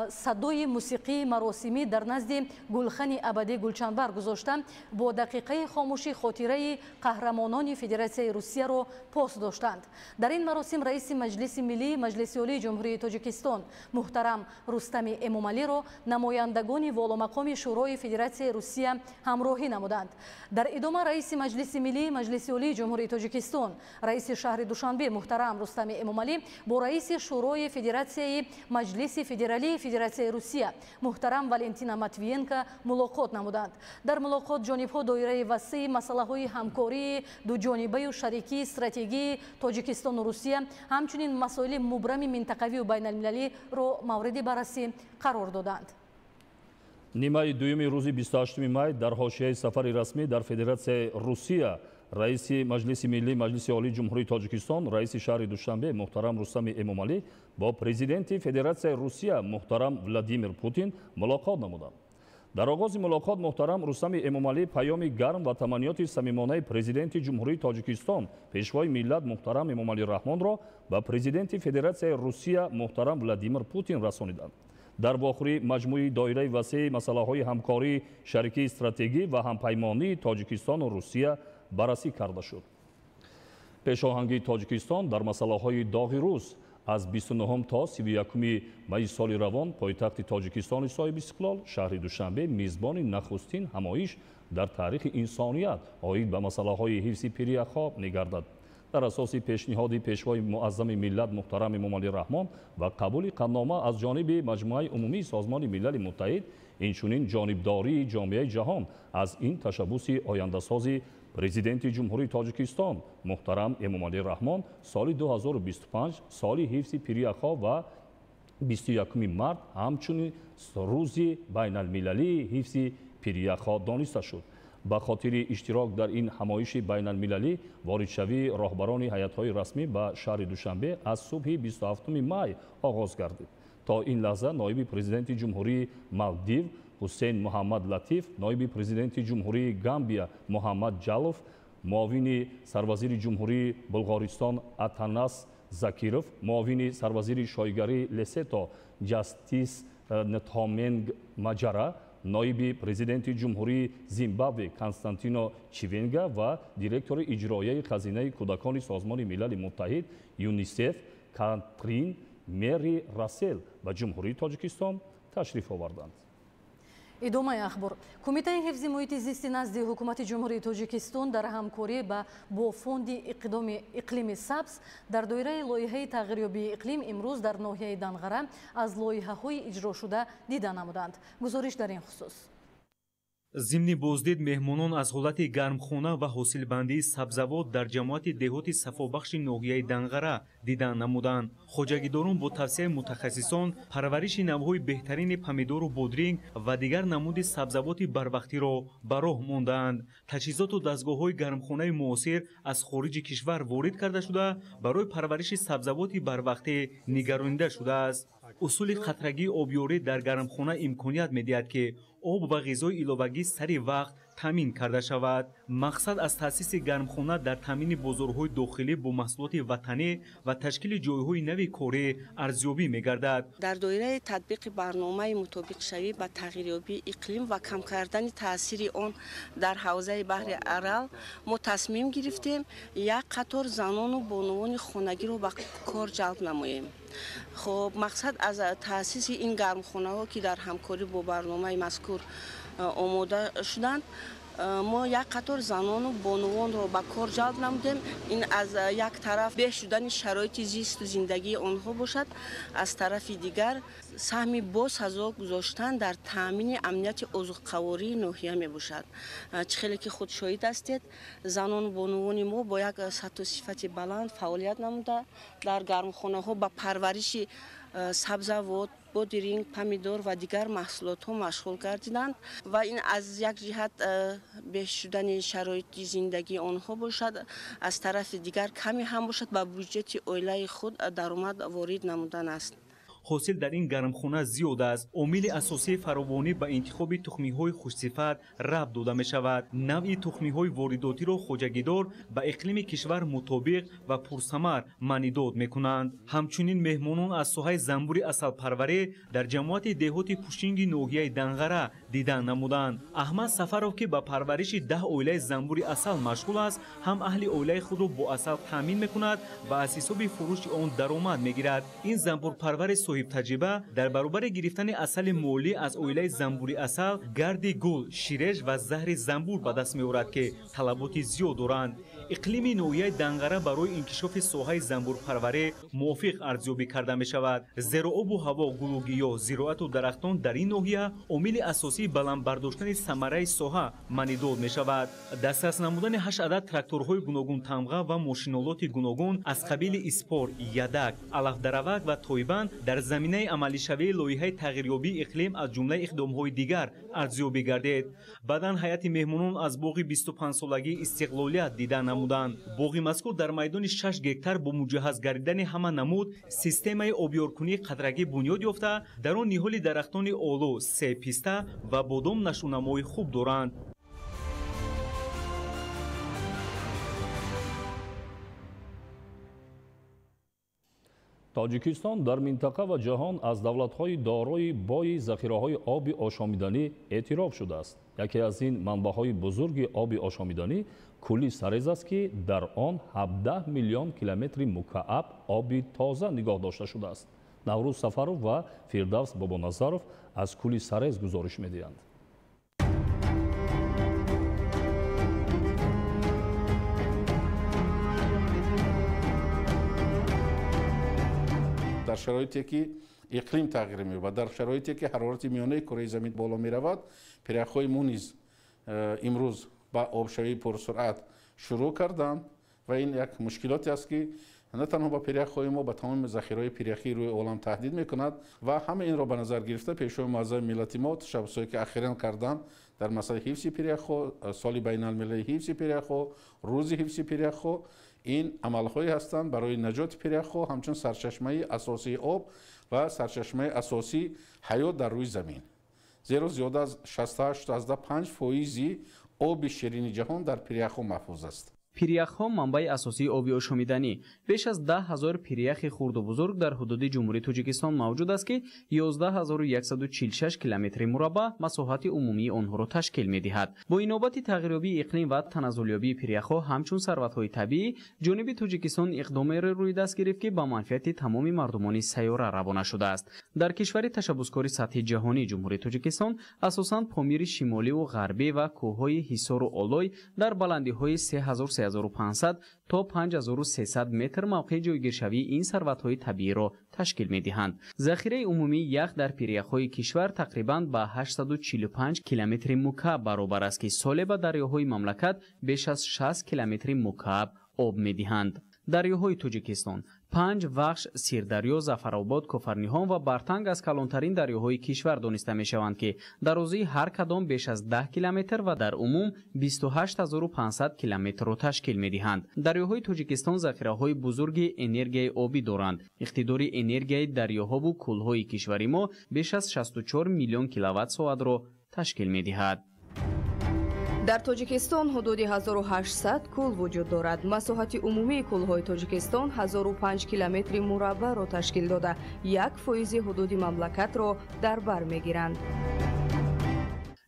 садои мусиқии маросимӣ дар назди гулхани абадӣ гулчанбар гузошта, бо дақиқаи хомӯшӣ хотираи қаҳрамонони Федератсияи Русияро пос доштанд. Дар ин маросим раиси Маҷлиси Миллии Маҷлиси Олии Ҷумҳурии Тоҷикистон муҳтарам Рустами Эмомалиро намояндагони воломақоми Шӯрои Федератсияи Русия ҳамроҳӣ намуданд. Дар идома раиси Маҷлиси Миллии Маҷлиси Олии Ҷумҳурии Тоҷикистон, раиси шаҳри Душанбе муҳтарам Рустами Эмомалӣ бо раиси Шӯрои Федератсияи Маҷлиси Федералии Федератсияи Русия муҳтарам Валентина Матвиенко мулоқот намуданд. Дар мулоқот ҷонибҳо доираи васеи масъалаҳои ҳамкории дуҷонибаю шарикии стратегии Тоҷикистону Русия, ҳамчунин масоили мубрами минтақавию байналмилалиро мавриди баррасӣ қарор доданд. Нимаи дуюми рӯзи 28 май дар ҳошияи сафари расмӣ дар Федератсияи Русия раиси Маҷлиси Миллии Маҷлиси Олии Ҷумҳурии Тоҷикистон, раиси шаҳри Душанбе муҳтарам Рустами Эмомалӣ бо президенти Федератсияи Русия муҳтарам Владимир Путин мулоқот намуданд. Дар оғози мулоқот муҳтарам Рустами Эмомалӣ паёми гарм ва таманниёти самимонаи президенти Ҷумҳурии Тоҷикистон, пешвои миллат муҳтарам Эмомалӣ Раҳмонро ба президенти Федератсияи Русия муҳтарам Владимир Путин расониданд. Дар вохӯрӣ маҷмӯи доираи васеи масъалаҳои ҳамкории шарикии стратегӣ ва ҳампаймонии Тоҷикистону Русия баррасӣ карда шуд. Пешоҳангии Тоҷикистон дар масъалаҳои доғи рӯз аз 29 то 31 майи соли равон пойтахти Тоҷикистони соҳиби истиқлол шаҳри Душанбе мизбони нахустин ҳамоиш дар таърихи инсоният оид ба масъалаҳои ҳифзи пиряхҳо мегардад. Дар асоси пешниҳоди пешвои муаззами миллат муҳтарам Эмомалӣ Раҳмон ва қабули қатънома аз ҷониби Маҷмӯаи умумии Созмони Милали Муттаҳид, инчунин ҷонибдории ҷомеаи ҷаҳон аз ин ташаббуси ояндасози президенти Ҷумҳурии Тоҷикистон муҳтарам Эмомалӣ Раҳмон соли 2025 соли ҳифзи пиряхҳо ва 21 март ҳамчунин рӯзи байналмилалии ҳифзи пиряхҳо дониста шуд. Ба хотири иштирок дар ин ҳамоиши байналмилалӣ воридшавии роҳбарони ҳайатҳои расмӣ ба шаҳри Душанбе аз субҳи 27 май оғоз гардид. То ин лаҳза ноиби президенти Ҷумҳурии Малдив Ҳусейн Муҳаммад Латиф, ноиби президенти Ҷумҳурии Гамбия Муҳаммад Ҷалов, муовини сарвазири Ҷумҳурии Булғористон Атанас Закиров, муовини сарвазири шоҳигарии Лесето Ҷастис Нтоменг Маҷара, ноиби президенти Ҷумҳурии Зимбабве Константино Чивенга ва директори иҷроияи хазинаи кӯдакони Созмони Милали Муттаҳид ЮНИСЕФ Катрин Мери Рассел ба Ҷумҳурии Тоҷикистон ташриф оварданд. Идомаи ахбор. Кумитаи ҳифзи муҳити зисти назди Ҳукумати Ҷумҳурии Тоҷикистон дар ҳамкорӣ бо фонди иқлими сабз дар доираи лоиҳаи тағйирёбии иқлим имрӯз дар ноҳияи Данғара аз лоиҳаҳои иҷрошуда дида намуданд. Гузориш дар ин хусус. Зимни боздид меҳмонон аз ҳолати гармхона ва ҳосилбандии сабзавот дар ҷамоати деҳоти Сафобахши ноҳияи Данғара дидан намуданд. Хоҷагидорон бо тавсияи мутахассисон парвариши навъҳои беҳтарини помидору бодринг ва дигар намуди сабзавоти барвақтиро ба роҳ мондаанд. Таҷҳизоту дастгоҳҳои гармхонаи муосир аз хориҷи кишвар ворид карда шуда, барои парвариши сабзавоти барвақтӣ нигаронида шудааст. Усули қатрагии обёрӣ дар гармхона имконият медиҳад, ки об ва ғизои иловагӣ сари вақт таъмин карда шавад. Мақсад аз таъсиси гармхона дар таъмини бозорҳои дохилӣ бо маҳсулоти ватанӣ ва ташкили ҷойҳои нави корӣ арзёбӣ мегардад. Дар доираи татбиқи барномаи мутобиқшавӣ ба тағйирёбии иқлим ва кам кардани таъсири он дар ҳавзаи баҳри Арал мо тасмим гирифтем як қатор занону бонувони хонагиро ба кор ҷалб намоем. Хоб, мақсад аз таъсиси ин гармхонаҳо, ки дар ҳамкорӣ бо барномаи мазкур омода шуданд, Мо як қатор занону бонувонро ба кор ҷалб намудем. Ин аз як тараф беҳ шудани шароити зисту зиндагии онҳо бошад, аз тарафи дигар саҳми босазо гузоштан дар таъмини амнияти озуқавории ноҳия мебошад. Чӣ хеле ки худ шоҳид ҳастед, занону бонувони мо бо як сатҳу сифати баланд фаъолият намуда дар гармхонаҳо ба парвариши сабзавот, бодиринг, помидор ва дигар маҳсулотҳо машғул гардиданд ва ин аз як ҷиҳат беҳ шудани шароити зиндагии онҳо бошад, аз тарафи дигар каме ҳам бошад ба буҷети оилаи худ даромад ворид намудан аст. Ҳосил дар ин гармхона зиёд аст. Омили асосии фаровонӣ ба интихоби тухмиҳои хушсифат рабт дода мешавад. Навъи тухмиҳои воридотиро хоҷагидор ба иқлими кишвар мутобиқ ва пурсамар маънидод мекунанд. Ҳамчунин меҳмонон аз соҳаи занбури асалпарварӣ дар ҷамоати деҳоти Пушинги ноҳияи Данғара дидан намуданд. Аҳмад Сафаров, ки ба парвариши 10 оилаи занбури асал машғул аст, ҳам аҳли оилаи худро бо асал таъмин мекунад ва аз ҳисоби фурӯши он даромад мегирад. Ин занбурпарвари соҳибтаҷриба дар баробари гирифтани асали молӣ аз оилаи занбури асал гарди гул, ширеш ва заҳри занбур ба даст меорад, ки талаботи зиёд доранд. Иқлими ноҳияи Данғара барои инкишофи соҳаи занбурпарварӣ мувофиқ арзёбӣ карда мешавад, зеро обу ҳаво, гулу гиёҳ, зироату дарахтон дар ин ноҳия омили асосии баланд бардоштани самараи соҳа маънидод мешавад. Дастрас намудани 8 адад тракторҳои гуногунтамға ва мошинолоти гуногун аз қабили испор, ядак, алафдаравак ва тойбанд дар заминаи амалишавии лоиҳаи тағйирёбии иқлим аз ҷумлаи иқдомҳои дигар арзёбӣ гардид. Баъдан ҳайати меҳмонон аз боғи 25-солагии истиқлолият дида намуданд. Боғи мазкур дар майдони 6 гектар бо муҷаҳҳаз гардидани ҳама намуд системаи обёркунии қатрагӣ бунёд ёфта, дар он ниҳоли дарахтони олу, себ, писта ва бодом нашъунамои хуб доранд. Тоҷикистон дар минтақа ва ҷаҳон аз давлатҳои дорои бои захираҳои оби ошомиданӣ эътироф шудааст. Яке аз ин манбаъҳои бузурги оби ошомиданӣ кӯли Сарез аст, ки дар он 17 миллион километри мукааб оби тоза нигоҳ дошта шудааст. Наврӯз Сафаров ва Фирдавс Бобоназаров аз кӯли Сарез гузориш медиҳанд. Дар шароите ки иқлим тағйир меёбад, дар шароите ки ҳарорати миёнаи кураи замин боло меравад, пиряхҳои мо низ имрӯз ба обшавии пурсуръат шурӯъ карданд ва ин як мушкилоте аст, ки на танҳо ба пиряхҳои мо, ба тамоми захираҳои пиряхии рӯи олам таҳдид мекунад ва ҳама инро ба назар гирифта пешвои муаззами миллати мо ташаббусҳое ки ахиран карданд дар масъалаи ҳифзи пиряхҳо, соли байналмилалии ҳифзи пиряхҳо, рӯзи ҳифзи пиряхҳо, ин амалҳое ҳастанд барои наҷоти пиряхҳо ҳамчун сарчашмаи асосии об ва сарчашмаи асосии ҳаёт дар рӯи замин. Зеро зиёда аз 68,5% оби ширини ҷаҳон дар пиряхҳо маҳфуз аст. Пиряхҳо манбаи асосии оби ошомиданӣ. Беш аз 10 ҳазор пиряхи хурду бузург дар ҳудуди Ҷумҳурии Тоҷикистон мавҷуд аст, ки 11146 километри мураббаъ масоҳати умумии онҳоро ташкил медиҳад. Бо инобати тағйирёбии иқлим ва таназзулёбии пиряхҳо ҳамчун сарватҳои табиӣ, ҷониби Тоҷикистон иқдомеро рӯи даст гирифт, ки ба манфиати тамоми мардумони сайёра равона шудааст. Дар кишвари ташаббускори сатҳи ҷаҳонӣ Ҷумҳурии Тоҷикистон асосан Помири шимоливу ғарбӣ ва кӯҳҳои Ҳисору Олой дар баландиҳои 3500 то 5300 метр мавқеи ҷойгиршавии ин сарватҳои табииро ташкил медиҳанд. Захираи умумии ях дар пиряхҳои кишвар тақрибан ба 845 километри мукааб баробар аст, ки соле ба дарёҳои мамлакат беш аз 60 километри мукааб об медиҳанд. Дарёҳои Тоҷикистон Панҷ, Вахш, Сирдарё, Зафаробод, Кофарниҳон ва Бартанг аз калонтарин дарёҳои кишвар дониста мешаванд, ки дарозии ҳар кадом беш аз 10 километр ва дар умум 28500 километрро ташкил медиҳанд. Дарёҳои Тоҷикистон захираҳои бузурги энергияи обӣ доранд. Иқтидори энергияи дарёҳову кӯлҳои кишвари мо беш аз 64 миллион киловатт-соатро ташкил медиҳад. Дар Тоҷикистон ҳудуди 1800 кӯл вуҷуд дорад. Масоҳати умумии кӯлҳои Тоҷикистон 1005 километри мураббаъро ташкил дода, 1% ҳудуди мамлакатро дар бар мегиранд.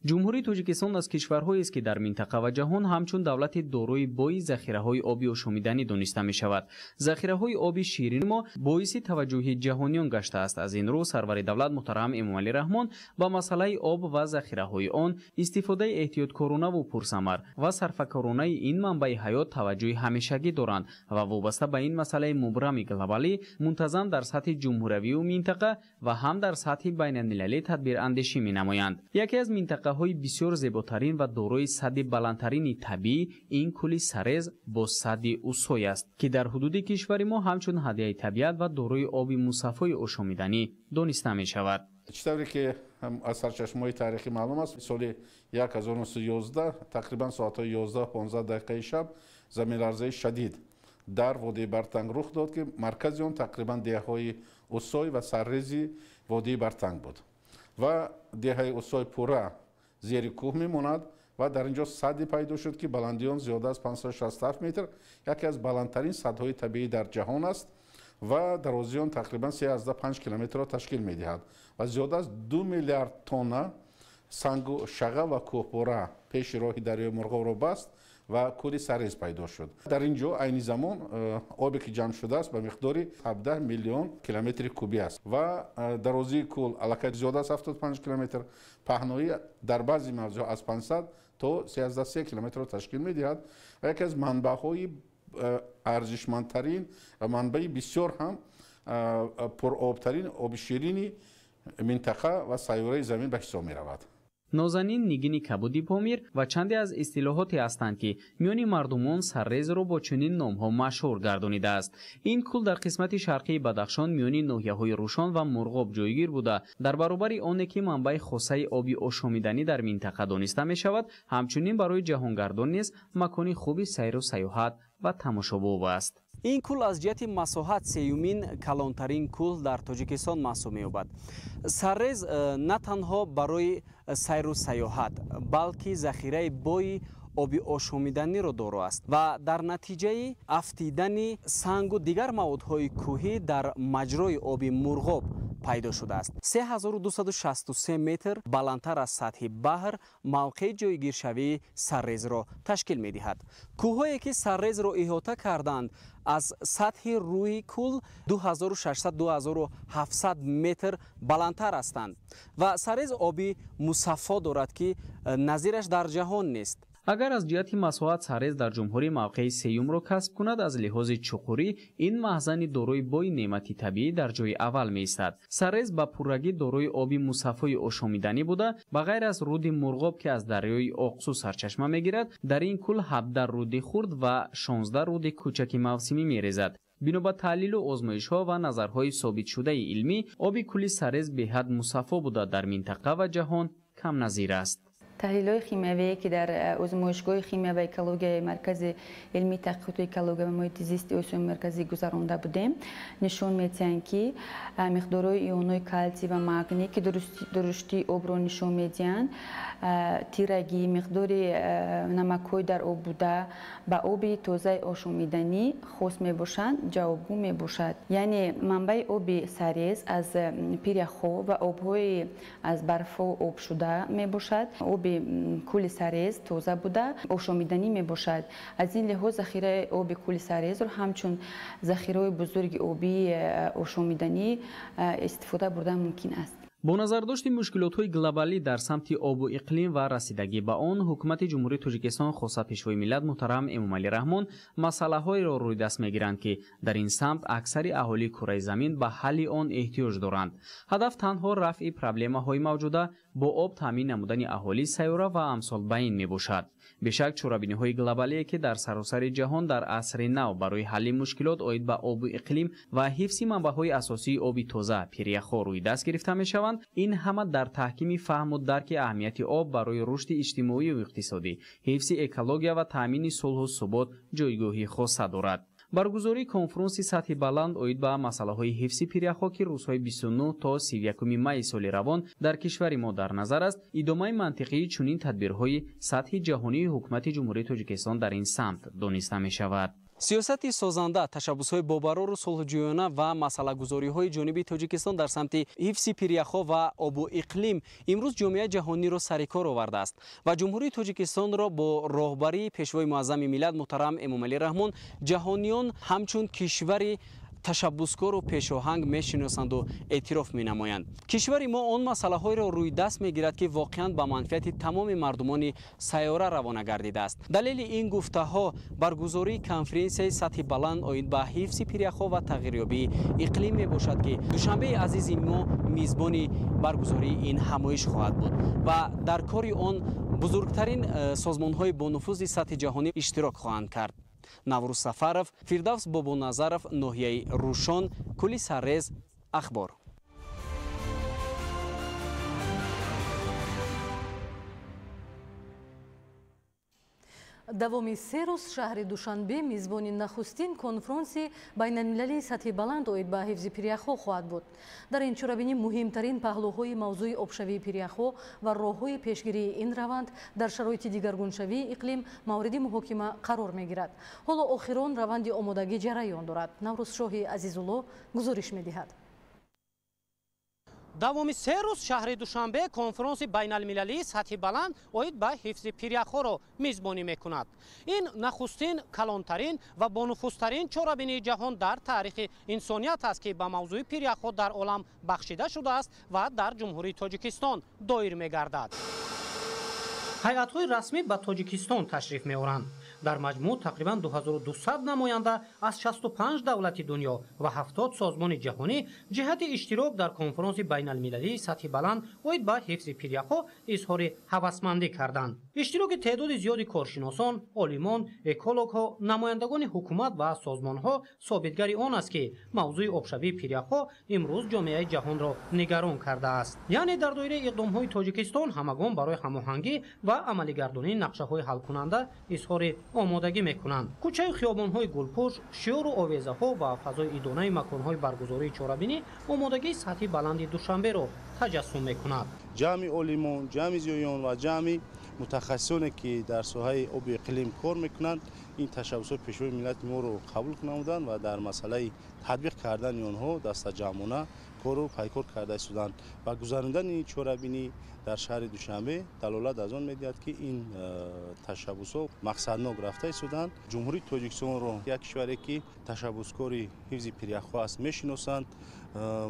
Ҷумҳурии Тоҷикистон аз кишварҳоест, ки дар минтақа ва ҷаҳон ҳамчун давлати дорои бои захираҳои оби ошомиданӣ дониста мешавад. Захираҳои оби ширини мо боиси таваҷҷӯҳи ҷаҳониён гаштааст. Аз ин рӯ сарвари давлат муҳтарам Эмомалӣ Раҳмон ба масъалаи об ва захираҳои он, истифодаи эҳтиёткоронаву пурсамар ва сарфакоронаи ин манбаи ҳаёт таваҷҷӯҳи ҳамешагӣ доранд ва вобаста ба ин масъалаи мубрами глобалӣ мунтазам дар сатҳи ҷумҳуравию минтақа ва ҳам дар сатҳи байналмилалӣ тадбирандешӣ менамоянд. Яке аз минтақаҳои бисёр зеботарин ва дорои садди баландтарини табиӣ ин кӯли Сарез бо садди Усой аст, ки дар ҳудуди кишвари мо ҳамчун ҳадияи табиат ва дорои оби мусаффои ошомиданӣ дониста мешавад. Чӣ тавре ки аз сарчашмаҳои таърихӣ маълум аст, соли 1911 тақрибан соатҳои 11:15 дақиқаи шаб заминларзаи шадид дар водии Бартанг рух дод, ки маркази он тақрибан деҳаҳои Усой ва Саррези водии Бартанг буд ва деҳаи Усой пурра зери кӯҳ мемонад ва дар ин ҷо садде пайдо шуд, ки баландии он зиёда аз 567 метр, яке аз баландтарин садҳои табиӣ дар ҷаҳон аст ва дарозии он тақрибан 3,5 километрро ташкил медиҳад ва зиёда аз 2 миллиард тонна сангу шаға ва кӯҳпора пеши роҳи дарёи Мурғобро баст ва кӯли Сарез пайдо шуд. Дар ин ҷо айни замон обе ки ҷамъ шудааст ба миқдори 17 миллион километри кубӣ аст ва дарозии кӯл аллакай зиёда аз 75 километр, паҳноӣ дар баъзе мавзеъҳо аз 500 то 33 километрро ташкил медиҳад ва яке аз манбаъҳои арзишмандтарин ва манбаи бисёр ҳам пуробтарин оби ширини минтақа ва сайёраи замин ба ҳисоб меравад. Нозанин нигини кабуди Помир ва чанде аз истилоҳоте ҳастанд, ки миёни мардумон Саррезро бо чунин номҳо машҳур гардонидааст. Ин кӯл дар қисмати шарқии Бадахшон миёни ноҳияҳои Рӯшон ва Мурғоб ҷойгир буда, дар баробари оне ки манбаи хосаи оби ошомиданӣ дар минтақа дониста мешавад, ҳамчунин барои ҷаҳонгардон низ макони хуби сайру сайёҳат ва тамошобоб аст. Ин кӯл аз ҷиҳати масоҳат сеюмин калонтарин кӯл дар Тоҷикистон маҳсуб меёбад. Саррез на танҳо барои сайру сайёҳат, балки захираи бои оби ошомиданиро доро аст ва дар натиҷаи афтидани сангу дигар маводҳои кӯҳӣ дар маҷрои оби Мурғоб пайдо шудааст. 3263 метр баландтар аз сатҳи баҳр мавқеи ҷойгиршавии Саррезро ташкил медиҳад. Кӯҳҳое ки Саррезро иҳота карданд, аз сатҳи рӯи кӯл 2600-2700 метр баландтар ҳастанд ва Саррез оби мусаффо дорад, ки назираш дар ҷаҳон нест. Агар аз ҷиҳати масоҳат Саррез дар ҷумҳурӣ мавқеи сеюмро касб кунад, аз лиҳози чуқурӣ ин маҳзани дорои бои неъмати табиӣ дар ҷои аввал меистад. Саррез ба пуррагӣ дорои оби мусаффои ошомиданӣ буда, ба ғайр аз руди Мурғоб, ки аз дарёи Оқсу сарчашма мегирад, дар ин кӯл 17 руди хурд ва 16 руди кӯчаки мавсимӣ мерезад. Бино ба таҳлилу озмоишҳо ва назарҳои собитшудаи илмӣ, оби кӯли Саррез беҳад мусаффо буда, дар минтақа ва ҷаҳон камназир аст. Таҳлилҳои химиявие, ки дар озмоишгоҳи химия ва экологияи Маркази илмии таҳқиқоти экология ва муҳити зисти Осиёи Марказӣ гузаронда будем, нишон медиҳанд, ки миқдорҳои ионҳои калсий ва магний, ки дуруштии обро нишон медиҳанд, тирагӣ, миқдори намакҳои дар об буда ба оби тозаи ошомиданӣ хос мебошанд, ҷавобгӯ мебошад. Яъне манбаи оби Сарез аз пиряхҳо ва обҳои аз барфҳо обшуда мебошад. Оби кӯли Сарез тоза буда, ошомиданӣ мебошад. Аз ин лиҳоз захираи оби кӯли Сарезро ҳамчун захираҳои бузурги обии ошомиданӣ истифода бурдан мумкин аст. Бо назардошти мушкилотҳои глобалӣ дар самти обу иқлим ва расидагӣ ба он, ҳукумати Ҷумҳурии Тоҷикистон, хоса Пешвои миллат муҳтарам Эмомалӣ Раҳмон, масъалаҳоеро рӯй даст мегиранд, ки дар ин самт аксари аҳолии кураи замин ба ҳалли он эҳтиёҷ доранд. Ҳадаф танҳо рафъи проблемаҳои мавҷуда бо об таъмин намудани аҳолии сайёра ва амсол ба ин мебошад. Бешак, чорабиниҳои глобалие, ки дар саросари ҷаҳон дар асри нав барои ҳалли мушкилот оид ба обу иқлим ва ҳифзи манбаъҳои асосии оби тоза пиряхҳо рӯй даст гирифта мешаванд, ин ҳама дар таҳкими фаҳму дарки аҳамияти об барои рушди иҷтимоию иқтисодӣ, ҳифзи экология ва таъмини сулҳу субот ҷойгоҳи хоса дорад. Баргузории конфронси сатҳи баланд оид ба масъалаҳои ҳифзи пиряхҳо, ки рӯзҳои 29 то 31 майи соли равон дар кишвари мо дар назар аст, идомаи мантиқии чунин тадбирҳои сатҳи ҷаҳонии ҳукумати Ҷумҳурии Тоҷикистон дар ин самт дониста мешавад. Сиёсати созанда, ташаббусҳои бобарору сулҳҷӯёна ва масъалагузориҳои ҷониби Тоҷикистон дар самти ҳифзи пиряхҳо ва обу иқлим имрӯз ҷомеаи ҷаҳониро сари кор овардааст ва Ҷумҳурии Тоҷикистонро бо роҳбарии Пешвои муаззами миллат муҳтарам Эмомалӣ Раҳмон ҷаҳониён ҳамчун кишвари ташаббускору пешоҳанг мешиносанду эътироф менамоянд. Кишвари мо он масъалаҳоеро рӯи даст мегирад, ки воқеан ба манфиати тамоми мардумони сайёра равона гардидааст. Далели ин гуфтаҳо баргузории конференсияи сатҳи баланд оид ба ҳифзи пиряхҳо ва тағйирёбии иқлим мебошад, ки Душанбеи азизи мо мизбони баргузории ин ҳамоиш хоҳад буд ва дар кори он бузургтарин созмонҳои бонуфузи сатҳи ҷаҳонӣ иштирок хоҳанд кард. Наврӯз Сафаров, Фирдавс Бобоназаров, ноҳияи Рӯшон, Кӯли Саррез, Ахбор. Давоми 3 рӯз шаҳри Душанбе мизбони нахустин конфронси байналмилалии сатҳи баланд оид ба ҳифзи пиряхҳо хоҳад буд. Дар ин чорабинӣ муҳимтарин паҳлӯҳои мавзӯи обшавии пиряхҳо ва роҳҳои пешгирии ин раванд дар шароити дигаргуншавии иқлим мавриди муҳокима қарор мегирад. Ҳоло охирон раванди омодагӣ ҷараён дорад. Наврӯзшоҳи Азизулло гузориш медиҳад. Давоми 3 рӯз шаҳри Душанбе конфронси байналмилалии сатҳи баланд оид ба ҳифзи пиряхҳоро мизбонӣ мекунад. Ин нахустин, калонтарин ва бонуфузтарин чорабинии ҷаҳон дар таърихи инсоният аст, ки ба мавзӯи пиряхҳо дар олам бахшида шудааст ва дар Ҷумҳурии Тоҷикистон доир мегардад. Ҳайатҳои расмӣ ба Тоҷикистон ташриф меоранд. Дар маҷмӯъ тақрибан 2200 намоянда аз 65 давлати дунё ва 70 созмони ҷаҳонӣ ҷиҳати иштирок дар конфронси байналмилалии сатҳи баланд оид ба ҳифзи пиряхҳо изҳори ҳавасмандӣ карданд. Иштироки теъдоди зиёди коршиносон, олимон, экологҳо, намояндагони ҳукумат ва созмонҳо собитгари он аст, ки мавзӯи обшавии пиряхҳо имрӯз ҷомеаи ҷаҳонро нигарон кардааст. Яъне дар доираи иқдомҳои Тоҷикистон ҳамагон барои ҳамоҳангӣ ва амалигардонии нақшаҳои ҳалкунанда изҳори омодагӣ мекунанд. Кӯчаю хиёбонҳои гулпӯш, шиёру овезаҳо ва фазои идонаи маконҳои баргузории чорабинӣ омодагии сатҳи баланди Душанберо таҷассум мекунад. Ҷамъи олимон, ҷамъи зиёиён ва ҷамъи мутахассисоне, ки дар соҳаи оби иқлим кор мекунанд, ин ташаббусҳои Пешвои миллати моро қабул намуданд ва дар масъалаи татбиқ кардани онҳо дастаҷамъона кору пайкор карда истоданд. Ва гузарондани ин чорабинӣ дар шаҳри Душанбе далолат аз он медиҳад, ки ин ташаббусҳо мақсаднок рафта истоданд. Ҷумҳурии Тоҷикистонро як кишваре, ки ташаббускори ҳифзи пиряхҳо аст, мешиносанд,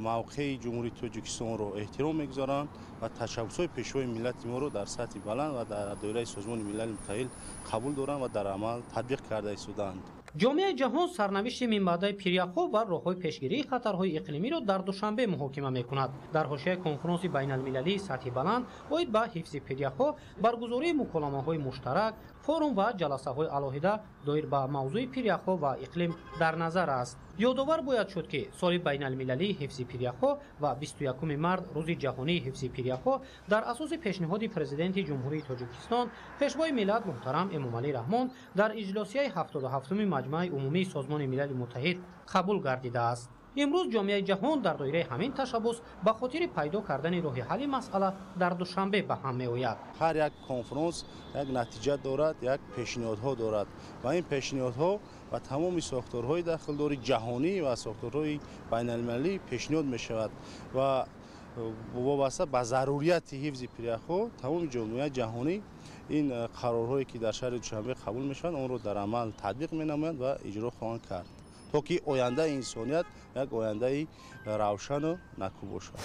мавқеи Ҷумҳурии Тоҷикистонро эҳтиром мегузоранд ва ташаббусҳои Пешвои миллати моро дар сатҳи баланд ва дар доираи Созмони Милали Муттаҳид қабул доранд ва дар амал татбиқ карда истоданд. Ҷомеаи ҷаҳон сарнавишти минбаъдаи пиряхҳо ва роҳҳои пешгирии хатарҳои иқлимиро дар Душанбе муҳокима мекунад. Дар ҳошияи конфронси байналмилалии сатҳи баланд оид ба ҳифзи пиряхҳо баргузории муколамаҳои муштарак, форум ва ҷаласаҳои алоҳида доир ба мавзӯи пиряхҳо ва иқлим дар назар аст. Ёдовар бояд шуд, ки соли байналмилалии ҳифзи пиряхҳо ва 21 март рӯзи ҷаҳонии ҳифзи пиряхҳо дар асоси пешниҳоди Президенти Ҷумҳурии Тоҷикистон, Пешвои миллат муҳтарам Эмомалӣ Раҳмон дар иҷлосияи 77-уми Маҷмааи умумии Созмони Милали Муттаҳид қабул гардидааст. Имрӯз ҷомеаи ҷаҳон дар доираи ҳамин ташаббус ба хотири пайдо кардани роҳи ҳалли масъала дар Душанбе ба ҳам меояд. Ҳар як конфронс як натиҷа дорад, як пешниҳодҳо дорад ва ин пешниҳодҳо ба тамоми сохторҳои дахлдори ҷаҳонӣ ва сохторҳои байналмилалӣ пешниҳод мешавад ва вобаста ба зарурияти ҳифзи пиряхҳо тамоми ҷомеаи ҷаҳонӣ ин қарорҳое, ки дар шаҳри Душанбе қабул мешаванд, онро дар амал татбиқ менамоянд ва иҷро хоҳанд кард, то ки ояндаи инсоният як ояндаи равшану накӯ бошад.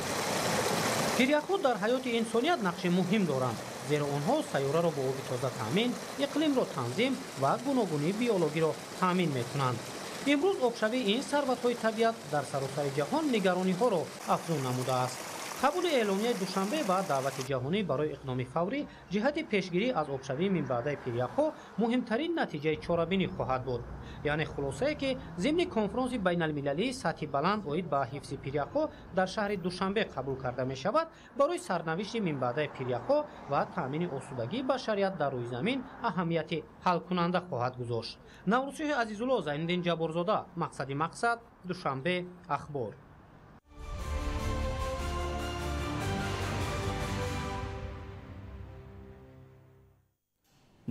Пиряхҳо дар ҳаёти инсоният нақши муҳим доранд, зеро онҳо сайёраро бо оби тоза таъмин, иқлимро танзим ва гуногунии биологиро таъмин мекунанд. Имрӯз обшавии ин сарватҳои табиат дар саросари ҷаҳон нигарониҳоро афзун намудааст. Қабули эъломияи Душанбе ва даъвати ҷаҳонӣ барои иқдоми фаврӣ ҷиҳати пешгирӣ аз обшавии минбаъдаи пиряхҳо муҳимтарин натиҷаи чорабинӣ хоҳад буд. Яъне хулосае, ки зимни конфронси байналмилалии сатҳи баланд оид ба ҳифзи пиряхҳо дар шаҳри Душанбе қабул карда мешавад, барои сарнавишти минбаъдаи пиряхҳо ва таъмини осудагии башарият дар рӯи замин аҳамияти ҳалкунанда хоҳад гузошт. Наврӯзшоҳи Азизулло, Зайниддин Ҷабборзода, Мақсади мақсад, Душанбе, Ахбор.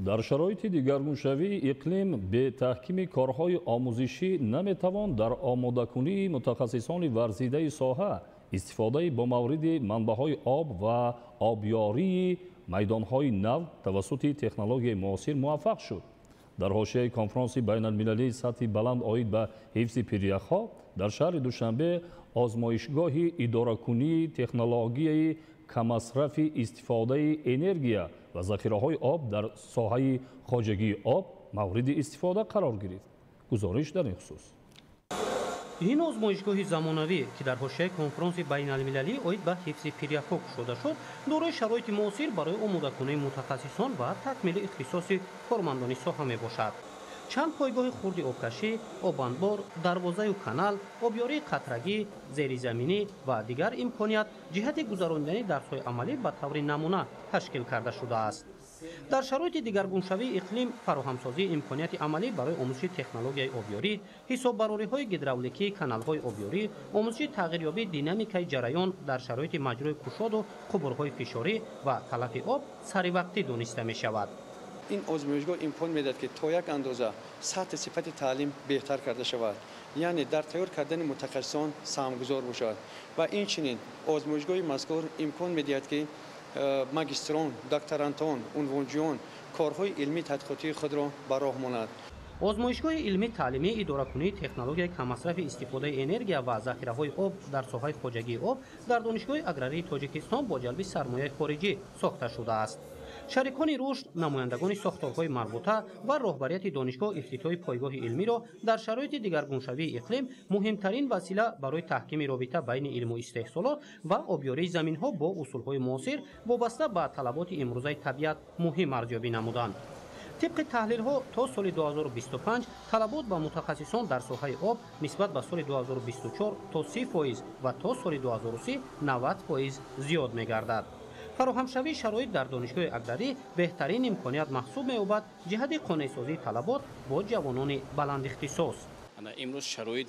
Дар шароити дигаргуншавии иқлим бетаҳкими корҳои омӯзишӣ наметавон дар омодакунии мутахассисони варзидаи соҳа истифодаи бо мавриди манбаъҳои об ва обёрии майдонҳои нав тавассути технологияи муосир муваффақ шуд. Дар ҳошияи конфронси байналмилалии сатҳи баланд оид ба ҳифзи пиряхҳо дар шаҳри Душанбе озмоишгоҳи идоракунии технологияи каммасрафи истифодаи энергия ва захираҳои об дар соҳаи хоҷагии об мавриди истифода қарор гирифт. Гузориш дар ин хусус. Ин озмоишгоҳи замонавӣ, ки дар ҳошияи конфронси байналмилалӣ оид ба ҳифзи пиряхҳо кушода шуд, дорои шароити муосир барои омодакунии мутахассисон ва такмили ихтисоси кормандони соҳа мебошад. Чанд пойгоҳи хурди обкашӣ, обанбор, дарвозаю канал, обёрии қатрагӣ, зеризаминӣ ва дигар имконият ҷиҳати гузаронидани дарсҳои амалӣ ба таври намуна ташкил карда шудааст. Дар шароити дигаргуншавии иқлим фароҳамсозии имконияти амалӣ барои омӯзиши технологияи обёрӣ, ҳисоббарориҳои гидравликии каналҳои обёрӣ, омӯзиши тағйирёбии динамикаи ҷараён дар шароити маҷрои кушоду қубурҳои фишорӣ ва талафи об саривақтӣ дониста мешавад. Ин озмоишгоҳ имкон медиҳад, ки то як андоза сатҳи сифати таълим беҳтар карда шавад, яъне дар тайёр кардани мутахассисон саҳмгузор бошад. Ва инчунин озмоишгоҳи мазкур имкон медиҳад, ки магистрон, докторантон, унвонҷӯён корҳои илмии тадқиқотии худро ба роҳ монад. Озмоишгоҳи илмии таълимии идоракунии технологияи каммасрафи истифодаи энергия ва захираҳои об дар соҳаи хоҷагии об дар Донишгоҳи аграрии Тоҷикистон бо ҷалби сармояи хориҷӣ сохта шудааст. Шарикони рушд, намояндагони сохторҳои марбута ва роҳбарияти донишгоҳ ифтитоҳи пойгоҳи илмиро дар шароити дигаргуншавии иқлим муҳимтарин васила барои таҳкими робита байни илму истеҳсолот ва обёрии заминҳо бо усулҳои муосир вобаста ба талаботи имрӯзаи табиат муҳим арзёбӣ намуданд. Тибқи таҳлилҳо то соли 2025 талабот ба мутахассисон дар соҳаи об нисбат ба соли 2024 то 30% ва то соли 2030 90% зиёд мегардад. Фароҳамшавии шароит дар донишгоҳи аграрӣ беҳтарин имконият маҳсуб меёбад ҷиҳати қонеъсозии талабот бо ҷавонони баландихтисос. Имрӯз шароит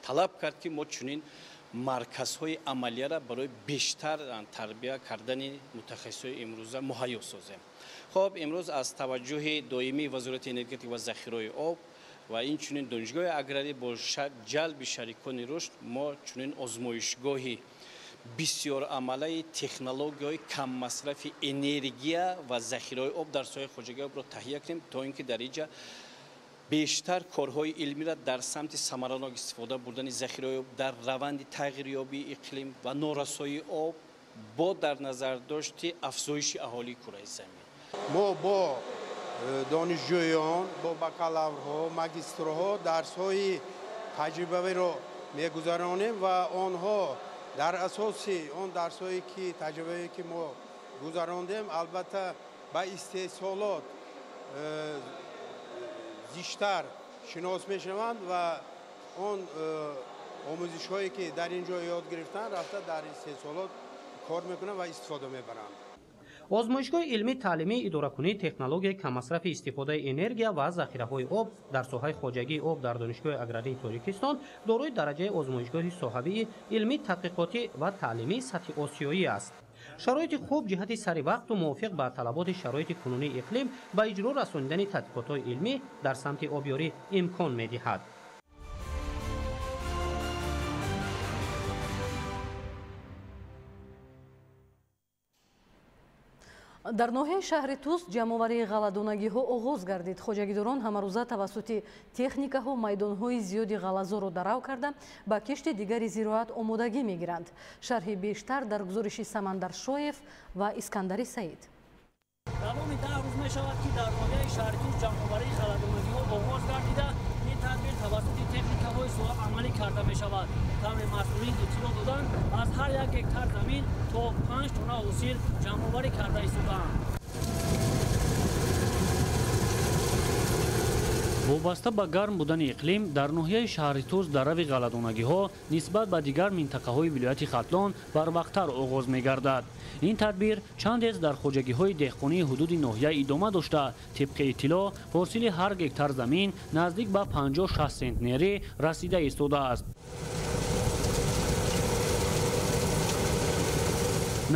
талаб кард, ки мо чунин марказҳои амалияро барои бештар тарбия кардани мутахассисои имрӯза муҳайё созем. Хоб, имрӯз аз таваҷҷӯҳи доимии Вазорати энергетика ва захираҳои об ва инчунин донишгоҳи аграрӣ бо ҷалби шарикони рушд мо чунин озмоишгоҳи бисёрамалаи технологияҳои каммасрафи энергия ва захираҳои об дар соҳаи хоҷагии обро таҳия кунем, то ин ки дар инҷа бештар корҳои илмиро дар самти самаранок истифода бурдани захираҳои об дар раванди тағйирёбии иқлим ва норасоии об бо дар назардошти афзоиши аҳолии кураи замин. Мо бо донишҷӯён, бо бакалаврҳо, магистрҳо дарсҳои таҷрибавиро мегузаронем ва онҳо дар асоси он дарсҳое ки таҷрибавие ки мо гузарондем, албатта ба истеҳсолот зиштар шинос мешаванд ва он омӯзишҳое ки дар ин ҷо ёд гирифтанд, рафта дар истеҳсолот кор мекунанд ва истифода мебаранд. Озмоишгоҳи илмии таълимии идоракунии технологияи каммасрафи истифодаи энергия ва захираҳои об дар соҳаи хоҷагии об дар Донишгоҳи аграрии Тоҷикистон дорои дараҷаи озмоишгоҳи соҳавии илмии тадқиқотӣ ва таълимии сатҳи осиёӣ аст. Шароити хуб ҷиҳати саривақту мувофиқ ба талаботи шароити кунунии иқлим ба иҷро расонидани тадқиқотҳои илмӣ дар самти обёрӣ имкон медиҳад. Дар ноҳияи шаҳри Тус ҷамъоварии ғалладонагиҳо оғоз гардид. Хоҷагидорон ҳамарӯза тавассути техникаҳо майдонҳои зиёди ғаллазорро дарав карда ба кишти дигари зироат омодагӣ мегиранд. Шарҳи бештар дар гузориши Самандар Шоев ва Искандари Саид. Давоми 10 рӯз мешавад, ки дар ноҳияи шаҳри Тус ҷамъоварии ғалладонагиҳо оғоз гардида, ин тадбир тавассути техникаҳои соҳа амалӣ карда мешавад. Тавре масъулин иттилоъ доданд, аз ҳар як гектар замин то 5 тонна ҳосил ҷамъоварӣ карда истодаанд. Вобаста ба гарм будани иқлим дар ноҳияи шаҳри Тус дарави ғалладонагиҳо нисбат ба дигар минтақаҳои вилояти Хатлон барвақттар оғоз мегардад. Ин тадбир чандез дар хоҷагиҳои деҳқонии ҳудуди ноҳия идома дошта, тибқи иттилоъ ҳосили ҳар гектар замин наздик ба 56 сентнерӣ расида истодааст.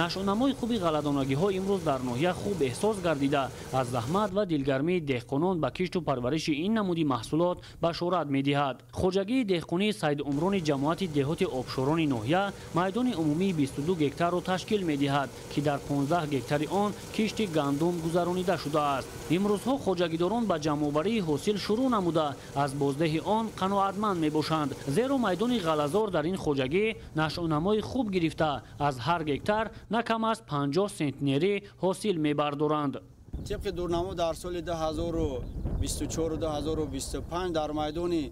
Нашъунамои хуби ғалладонагиҳо имрӯз дар ноҳия хуб эҳсос гардида, аз заҳмат ва дилгармии деҳқонон ба кишту парвариши ин намуди маҳсулот башорат медиҳад. Хоҷагии деҳқонии Саидумрони ҷамоати деҳоти Обшорони ноҳия майдони умумии 22 гектарро ташкил медиҳад, ки дар 15 гектари он кишти гандум гузаронида шудааст. Имрӯзҳо хоҷагидорон ба ҷамъоварии ҳосил шурӯъ намуда, аз боздиҳи он қаноатманд мебошанд, зеро майдони ғаллазор дар ин хоҷагӣ нашъунамои хуб гирифта, аз ҳар гектар на кам аз 50 сентнери ҳосил мебардоранд. Тибқи дурнамо дар соли 2024-2025 дар майдони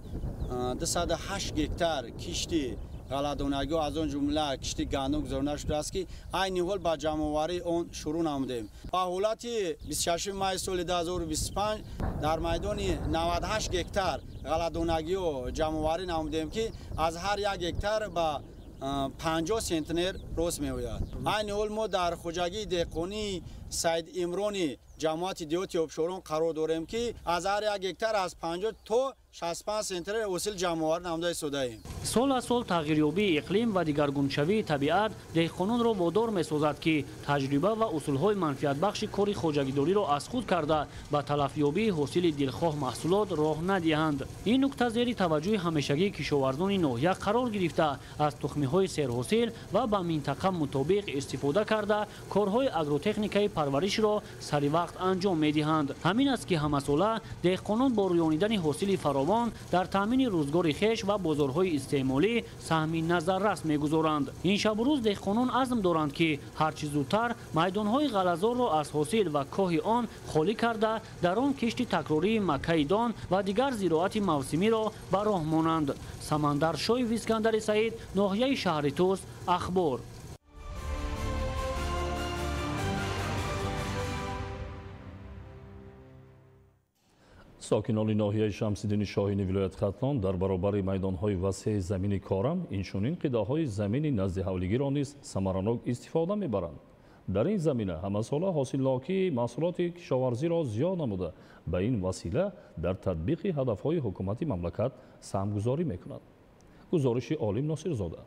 208 гектар кишти ғалладонагиҳо, аз он ҷумла кишти гандум гузаронида шудааст, ки айни ҳол ба ҷамъоварии он шурӯъ намудем. Ба ҳолати 26 май соли 2025 дар майдони 98 гектар ғалладонагиҳо ҷамъоварӣ намудем, ки аз ҳар як гектар ба 50 сентнер рост меояд. Айни ҳол мо дар хоҷагии деҳқонии Саид Имрони ҷамоати деҳоти Обшорон қарор дорем, ки аз ҳар як гектар аз 50 то 65 сентнер ҳосил ҷамъоварӣ намуда истодаем. Сол аз сол тағйирёбии иқлим ва дигаргуншавии табиат деҳқононро водор месозад, ки таҷриба ва усулҳои манфиатбахши кори хоҷагидориро аз худ карда, ба талафёбии ҳосили дилхоҳ маҳсулот роҳ надиҳанд. Ин нукта зери таваҷҷӯҳи ҳамешагии кишоварзони ноҳия қарор гирифта, аз тухмиҳои серҳосил ва ба минтақа мутобиқ истифода карда, корҳои агротехникаи парваришро саривақт анҷом медиҳанд. Ҳамин аст, ки ҳамасола деҳқонон бо рӯёнидани ҳосили фаровон дар таъмини рӯзгори хеш ва бозорҳои истеъмолӣ саҳми назаррас мегузоранд. Ин шабу рӯз деҳқонон азм доранд, ки ҳарчи зудтар майдонҳои ғаллазорро аз ҳосил ва коҳи он холӣ карда, дар он кишти такрории маккаи дон ва дигар зироати мавсимиро ба роҳ монанд. Самандар Шоев, Искандари Саид, ноҳияи шаҳри Тӯс, Ахбор. Сокинони ноҳияи Шамсиддини Шоҳини вилояти Хатлон дар баробари майдонҳои васеи замини корам инчунин қитъаҳои замини назди ҳавлигиро низ самаранок истифода мебаранд. Дар ин замина ҳамасола ҳосилнокии маҳсулоти кишоварзиро зиёд намуда, ба ин васила дар татбиқи ҳадафҳои ҳукумати мамлакат саҳмгузорӣ мекунанд. Гузориши Олим Носирзода.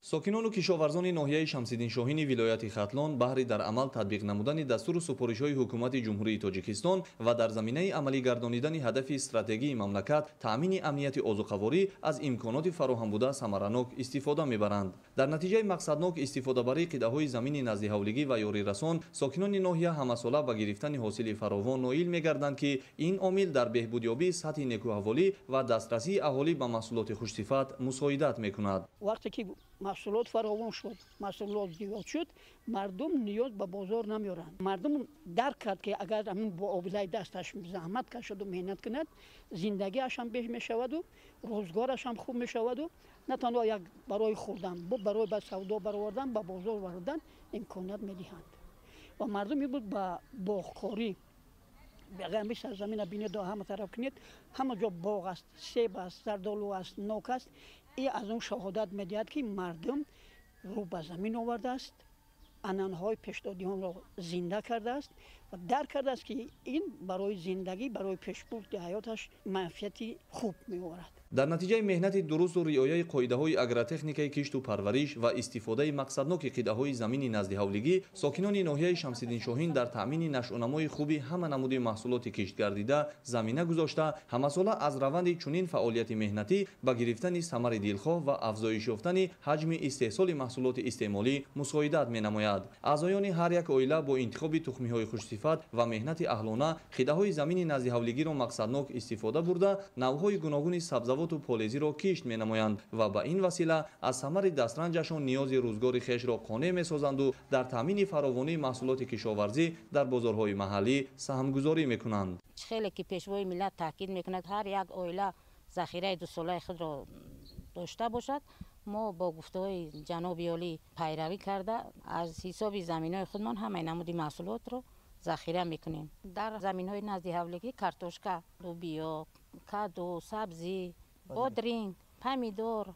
Сокинону кишоварзони ноҳияи Шамсиддин Шоҳини вилояти Хатлон баҳри дар амал татбиқ намудани дастуру супоришҳои ҳукумати Ҷумҳурии Тоҷикистон ва дар заминаи амалӣ гардонидани ҳадафи стратегии мамлакат таъмини амнияти озуқаворӣ аз имконоти фароҳам буда самаранок истифода мебаранд. Дар натиҷаи мақсаднок истифодабарии қитъаҳои замини наздиҳавлигӣ ва ёрирасон сокинони ноҳия ҳамасола ба гирифтани ҳосили фаровон ноил мегарданд, ки ин омил дар беҳбудёбии сатҳи некӯаҳволӣ ва дастрасии аҳолӣ ба маҳсулоти хушсифат мусоидат мекунад. Вақте ки маҳсулот фаровон шуд, маҳсулот зиёд шуд, мардум ниёз ба бозор намеоранд. Мардум дарк кард, ки агар ҳамин бо обилаи дасташ заҳмат кашаду меҳнат кунад, зиндагиаш ҳам беҳ мешаваду рӯзгораш ҳам хуб мешаваду на танҳо як барои хӯрдан, барои ба савдо баровардан, ба бозор баровардан имконият медиҳанд. Ва мардум имрӯз ба боғкорӣ, агар ҳамин сарзамина бинед, ҳама тараф кунед, ҳама ҷо боғ аст, себ аст, зардолу аст, нок аст. И аз он шаҳодат медиҳад, ки мардум рӯ ба замин овардааст, анъанаҳои пешдодиҳонро зинда кардааст ва дарк кардааст, ки ин барои зиндагӣ, барои пешбурди ҳаёташ манфиати хуб меоварад. Дар натиҷаи меҳнати дурусту риояи қоидаҳои агротехникаи кишту парвариш ва истифодаи мақсадноки қитъаҳои замини наздиҳавлигӣ сокинони ноҳияи Шамсиддин Шоҳин дар таъмини нашъунамои хуби ҳама намуди маҳсулоти киштгардида замина гузошта, ҳамасола аз раванди чунин фаъолияти меҳнатӣ ба гирифтани самари дилхоҳ ва афзоиш ёфтани ҳаҷми истеҳсоли маҳсулоти истеъмолӣ мусоидат менамояд. Аъзоёни ҳар як оила бо интихоби тухмиҳои хушсифат ва меҳнати аҳлона қитъаҳои замини наздиҳавлигиро мақсаднок истифода бурда, навъҳои гуногуни сабзавоту полезиро кишт менамоянд ва ба ин васила аз самари дастранҷашон ниёзи рӯзгори хешро қонеъ месозанду дар таъмини фаровонии маҳсулоти кишоварзӣ дар бозорҳои маҳаллӣ саҳмгузорӣ мекунанд. Хеле ки пешвои миллат таъкид мекунад, ҳар як оила захираи дусолаи худро дошта бошад. Мо бо гуфтаҳои ҷаноби олӣ пайравӣ карда, аз ҳисоби заминҳои худмон ҳамаи намуди маҳсулотро захира мекунем. Дар заминҳои назди ҳавлигӣ картошка, лубиё, каду, сабзӣ, бодринг, помидор,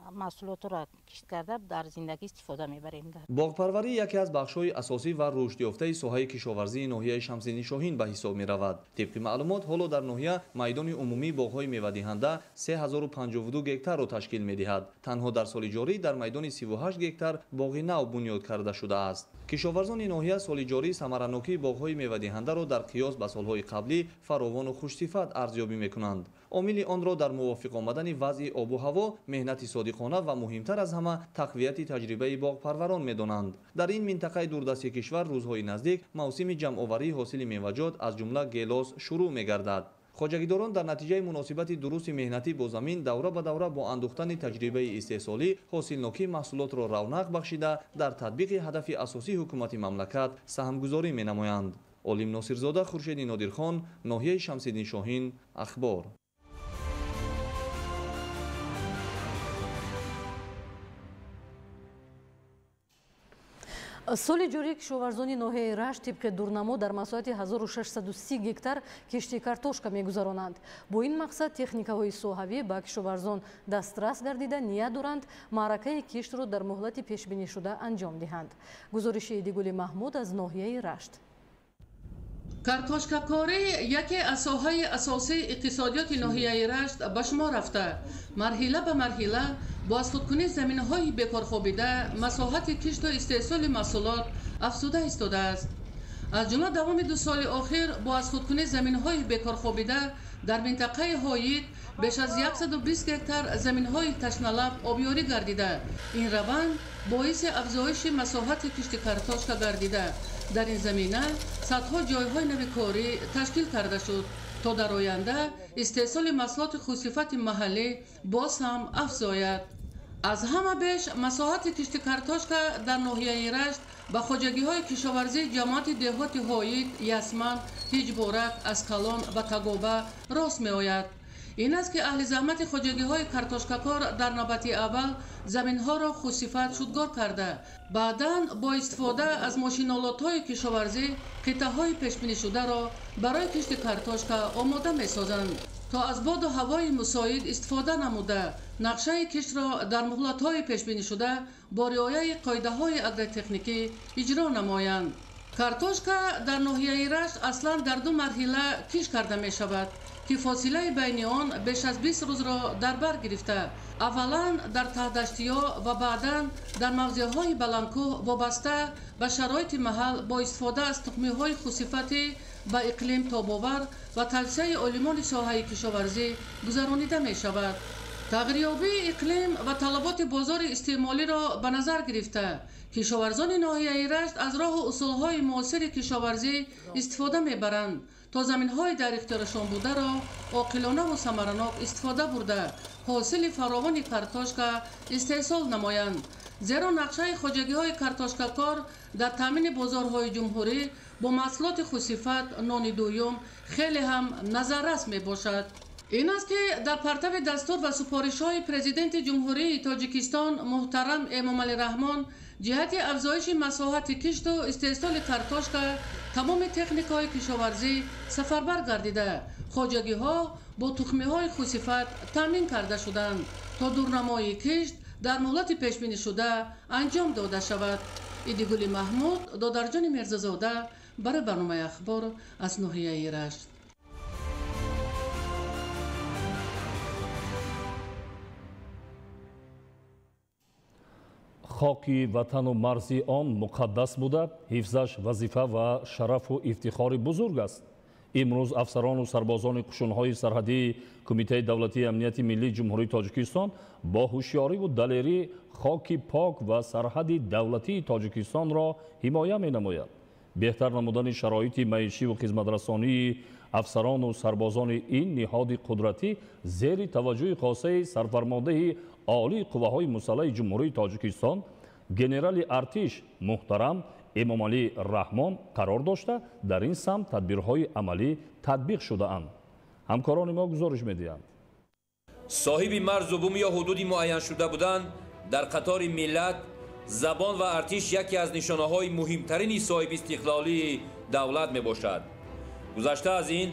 Маҳсулотро кишт карда дар зиндагӣ истифода мебарем. Боғпарварӣ яке аз бахшҳои асосӣ ва рушдёфтаи соҳаи кишоварзии ноҳияи Шамсиддин Шоҳин ба ҳисоб меравад. Тибқи маълумот, ҳоло дар ноҳия майдони умумии боғҳои мевадиҳанда 3052 гектарро ташкил медиҳад. Танҳо дар соли ҷорӣ дар майдони 38 гектар боғи нав бунёд карда шудааст. Кишоварзони ноҳия соли ҷорӣ самаранокии боғҳои мевадиҳандаро дар қиёс ба солҳои қаблӣ фаровону хушсифат арзёбӣ мекунанд. Омили онро дар мувофиқ омадани вазъи обу ҳаво, меҳнати содиқона ва муҳимтар аз ҳама тақвияти таҷрибаи боғпарварон медонанд. Дар ин минтақаи дурдасти кишвар рӯзҳои наздик мавсими ҷамъоварии ҳосили меваҷот аз ҷумла гелос шурӯъ мегардад. Хоҷагидорон дар натиҷаи муносибати дурусти меҳнатӣ бо замин давра ба давра бо андӯхтани таҷрибаи истеҳсолӣ ҳосилнокии маҳсулотро равнақ бахшида дар татбиқи ҳадафи асосии ҳукумати мамлакат саҳмгузорӣ менамоянд. Олим Носирзода, Хуршеди Нодирхон, ноҳияи Шамсиддин Шоҳин, Ахбор. Соли ҷорӣ кишоварзони ноҳияи Рашт тибқи дурнамо дар масоҳати 1630 гектар кишти картошка мегузаронанд. Бо ин мақсад техникаҳои соҳавӣ ба кишоварзон дастрас гардида ният доранд маъракаи киштро дар муҳлати пешбинишуда анҷом диҳанд. Гузориши Идигули Маҳмуд аз ноҳияи Рашт. Картошкакорӣ яке аз соҳаи асосии иқтисодиёти ноҳияи Рашт ба шумор рафта, марҳила ба марҳила бо азхудкунии заминҳои бекорхобида масоҳати кишту истеҳсоли маҳсулот афзуда истодааст. Аз ҷумла давоми 2 соли охир бо азхудкунии заминҳои бекорхобида дар минтақаи Ҳоид беш аз 120 гектар заминҳои ташналаб обёрӣ гардида. Ин раванд боиси афзоиши масоҳати кишти картошка гардида. Дар ин замина садҳо ҷойҳои нави корӣ ташкил карда шуд, то дар оянда истеҳсоли маҳсулоти хусифати маҳаллӣ боз ҳам афзояд. Аз ҳама беш масоҳати кишти картошка дар ноҳияи Рашт ба хоҷагиҳои кишоварзии ҷамоати деҳоти Ҳоид, Ясман, Ҳиҷборак, Аскалон ва Тагоба рост меояд. Ин аст, ки аҳли заҳмати хоҷагиҳои картошкакор дар навбати аввал заминҳоро хусифат шудгор карда, баъдан бо истифода аз мошинолотҳои кишоварзӣ қитъаҳои пешбинишударо барои кишти картошка омода месозанд, то аз боду ҳавои мусоид истифода намуда нақшаи киштро дар муҳлатҳои пешбинишуда бо риояи қоидаҳои агротехникӣ иҷро намоянд. Картошка дар ноҳияи Рашт аслан дар 2 марҳила кишт карда мешавад, ки фосилаи байни он беш аз 20 рӯзро дар бар гирифта, аввалан дар таҳдаштиҳо ва баъдан дар мавзеъҳои баландкӯҳ вобаста ба шароити маҳал бо истифода аз тухмиҳои хусифатӣ ба иқлим тобовар ва тавсияи олимони соҳаи кишоварзӣ гузаронида мешавад. Тағйирёбии иқлим ва талаботи бозори истеъмолиро ба назар гирифта, кишоварзони ноҳияи Рашт аз роҳу усулҳои муосири кишоварзӣ истифода мебаранд, то заминҳои дар ихтиёрашон бударо оқилонаву самаранок истифода бурда, ҳосили фаровони картошка истеҳсол намоянд. Зеро нақшаи хоҷагиҳои картошкакор дар таъмини бозорҳои ҷумҳурӣ бо маҳсулоти хусифат нони дуюм хеле ҳам назаррас мебошад. Ин аст, ки дар партави дастур ва супоришҳои Президенти Ҷумҳурии Тоҷикистон муҳтарам Эмомалӣ Раҳмон ҷиҳати афзоиши масоҳати кишту истеҳсоли картошка тамоми техникаҳои кишоварзӣ сафарбар гардида, хоҷагиҳо бо тухмиҳои хусифат таъмин карда шуданд, то дурнамои кишт дар муҳлати пешбинишуда анҷом дода шавад. Идигули Маҳмуд, Додарҷони Мирзозода барои барномаи Ахбор аз ноҳияи Рашт. Хоки ватану марзи он муқаддас буда, ҳифзаш вазифа ва шарафу ифтихори бузург аст. Имрӯз афсарону сарбозони қушунҳои сарҳадии Кумитаи давлатии амнияти миллии Ҷумҳурии Тоҷикистон бо ҳушёриву далерӣ хоки пок ва сарҳади давлатии Тоҷикистонро ҳимоя менамояд. Беҳтар намудани шароити маишиву хизматрасонии афсарону сарбозони ин ниҳоди қудратӣ зери таваҷҷӯҳи хосаи сарфармондеҳи олии қувваҳои мусаллаҳи Ҷумҳурии Тоҷикистон генерали артиш муҳтарам Эмомалӣ Раҳмон қарор дошта, дар ин самт тадбирҳои амалӣ татбиқ шудаанд. Ҳамкорони мо гузориш медиҳанд. Соҳиби марзу бум ё ҳудуди муайяншуда будан дар қатори миллат, забон ва артиш яке аз нишонаҳои муҳимтарини соҳиби истиқлолии давлат мебошад. Гузашта аз ин,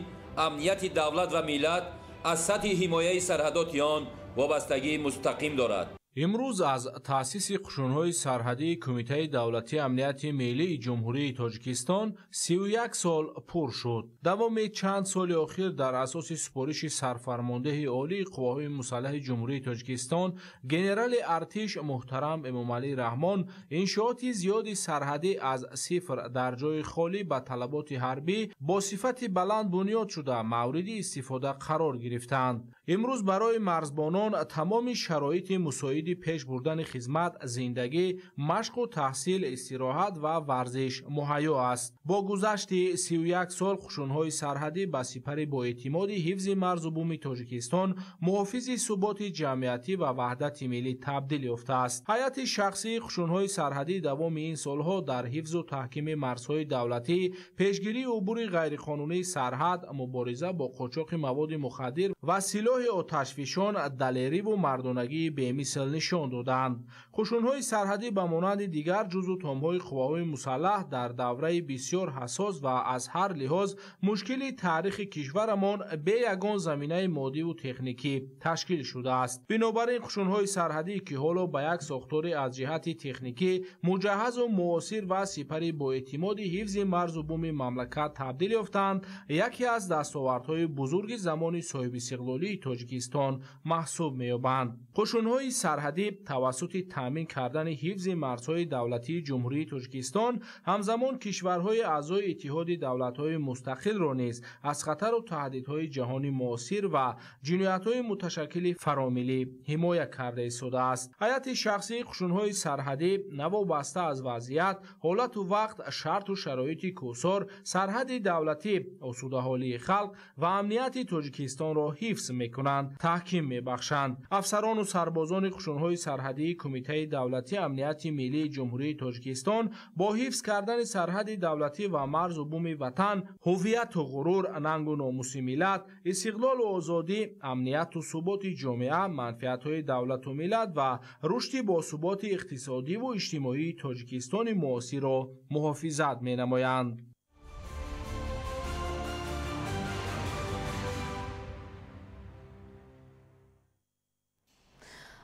амнияти давлат ва миллат аз сатҳи ҳимояи сарҳадоти он вобастагии мустақим дорад. Имрӯз аз таъсиси қушунҳои сарҳадии Кумитаи давлатии амнияти миллии Ҷумҳурии Тоҷикистон 31 сол пур шуд. Давоми чанд соли охир дар асоси супориши сарфармондеҳи олии қувваҳои мусаллаҳи Ҷумҳурии Тоҷикистон генерали артиш муҳтарам Эмомалӣ Раҳмон иншооти зиёди сарҳадӣ аз сифр дар ҷои холӣ ба талаботи ҳарбӣ бо сифати баланд бунёд шуда мавриди истифода қарор гирифтаанд. Имрӯз барои марзбонон тамоми шароити мусоиди пеш бурдани хизмат, зиндагӣ, машқу таҳсил, истироҳат ва варзиш муҳайё аст. Бо гузашти 31 сол қушунҳои сарҳадӣ ба сипари боэътимоди ҳифзи марзу буми Тоҷикистон, муҳофизи суботи ҷамъиятӣ ва ваҳдати миллӣ табдил ёфтааст. Ҳайати шахсии қушунҳои сарҳадӣ давоми ин солҳо дар ҳифзу таҳкими марзҳои давлатӣ, пешгирии убури ғайриқонунии сарҳад, мубориза бо қочоқи маводи мухаддир ва силоҳи оташфишон далериву мардонагии бемисл нишон доданд. Қушунҳои сарҳадӣ ба монанди дигар ҷузъу томҳои қувваҳои мусаллаҳ дар давраи бисёр ҳассос ва аз ҳар лиҳоз мушкили таърихи кишварамон бе ягон заминаи моддиву техникӣ ташкил шудааст. Бинобар ин қушунҳои сарҳадӣ, ки ҳоло ба як сохтори аз ҷиҳати техникӣ муҷаҳҳазу муосир ва сипари боэътимоди ҳифзи марзу буми мамлакат табдил ёфтанд, яке аз дастовардҳои бузурги замони соҳибистиқлолии Тоҷикистон маҳсуб меёбанд. Қушунҳои сарҳадӣ тавассути таъмин кардани ҳифзи марзҳои давлатии Ҷумҳурии Тоҷикистон ҳамзамон кишварҳои аъзои Иттиҳоди давлатҳои мустақилро низ аз хатару таҳдидҳои ҷаҳони муосир ва ҷиноятҳои муташаккили фаромиллӣ ҳимоя карда истодааст. Ҳайати шахсии қушунҳои сарҳадӣ навобаста аз вазъият, ҳолату вақт, шарту шароити кӯҳсор, сарҳади давлатӣ, осудаҳолии халқ ва амнияти Тоҷикистонро ҳифз мекунанд, таҳким мебахшанд. Афсарону сарбозони қушунҳои сарҳадии Кумитаи давлатии амнияти миллии Ҷумҳурии Тоҷикистон бо ҳифз кардани сарҳади давлатӣ ва марзу буми ватан, ҳувияту ғурур, нангу номуси миллат, истиқлолу озодӣ, амнияту суботи ҷомеа, манфиатҳои давлату миллат ва рушди босуботи иқтисодиву иҷтимоии Тоҷикистони муосирро муҳофизат менамоянд.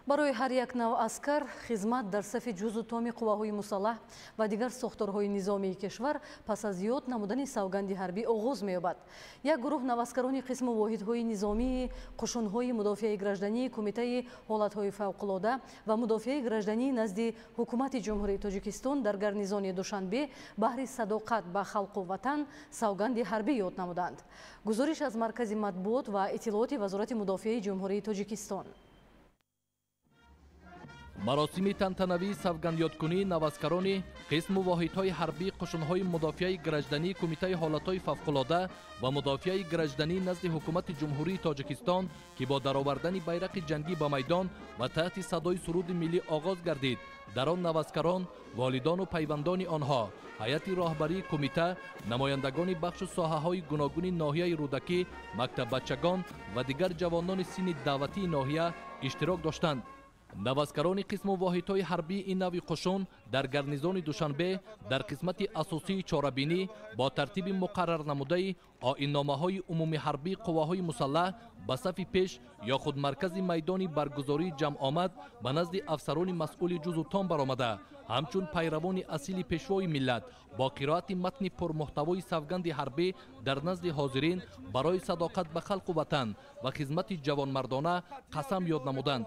Барои ҳар як нав аскар хизмат дар сафи ҷузъу томи қувваҳои мусаллаҳ ва дигар сохторҳои низомии кишвар пас аз ёд намудани савганди ҳарбӣ оғоз меёбад. Як гурӯҳ наваскарони қисму воҳидҳои низомии қушунҳои мудофиаи граждании Кумитаи ҳолатҳои фавқулода ва мудофиаи граждании назди Ҳукумати Ҷумҳурии Тоҷикистон дар гарнизони Душанбе баҳри садоқат ба халқу ватан савганди ҳарбӣ ёд намуданд. Гузориш аз Маркази матбуот ва иттилооти Вазорати мудофиаи Ҷумҳурии Тоҷикистон. Маросими тантанавии савгандёдкунии наваскарони қисму воҳидҳои ҳарбии қушунҳои мудофиаи граждании Кумитаи ҳолатҳои фавқулода ва мудофиаи граждании назди Ҳукумати Ҷумҳурии Тоҷикистон, ки бо даровардани байрақи ҷангӣ ба майдон ва таҳти садои суруди миллӣ оғоз гардид, дар он наваскарон, волидону пайвандони онҳо, ҳайати роҳбарии кумита, намояндагони бахшу соҳаҳои гуногуни ноҳияи Рӯдакӣ, мактаббачагон ва дигар ҷавонони синни даъватии ноҳия иштирок доштанд. Наваскарони қисму воҳидҳои ҳарбии ин нави қушун дар гарнизони Душанбе дар қисмати асосии чорабинӣ бо тартиби муқаррарнамудаи оинномаҳои умумиҳарбии қувваҳои мусаллаҳ ба сафи пеш ё худ маркази майдони баргузории ҷамъомад ба назди афсарони масъули ҷузъу том баромада, ҳамчун пайравони асили пешвои миллат бо қироати матни пурмуҳтавои савганди ҳарбӣ дар назди ҳозирин барои садоқат ба халқу ватан ва хизмати ҷавонмардона қасам ёд намуданд.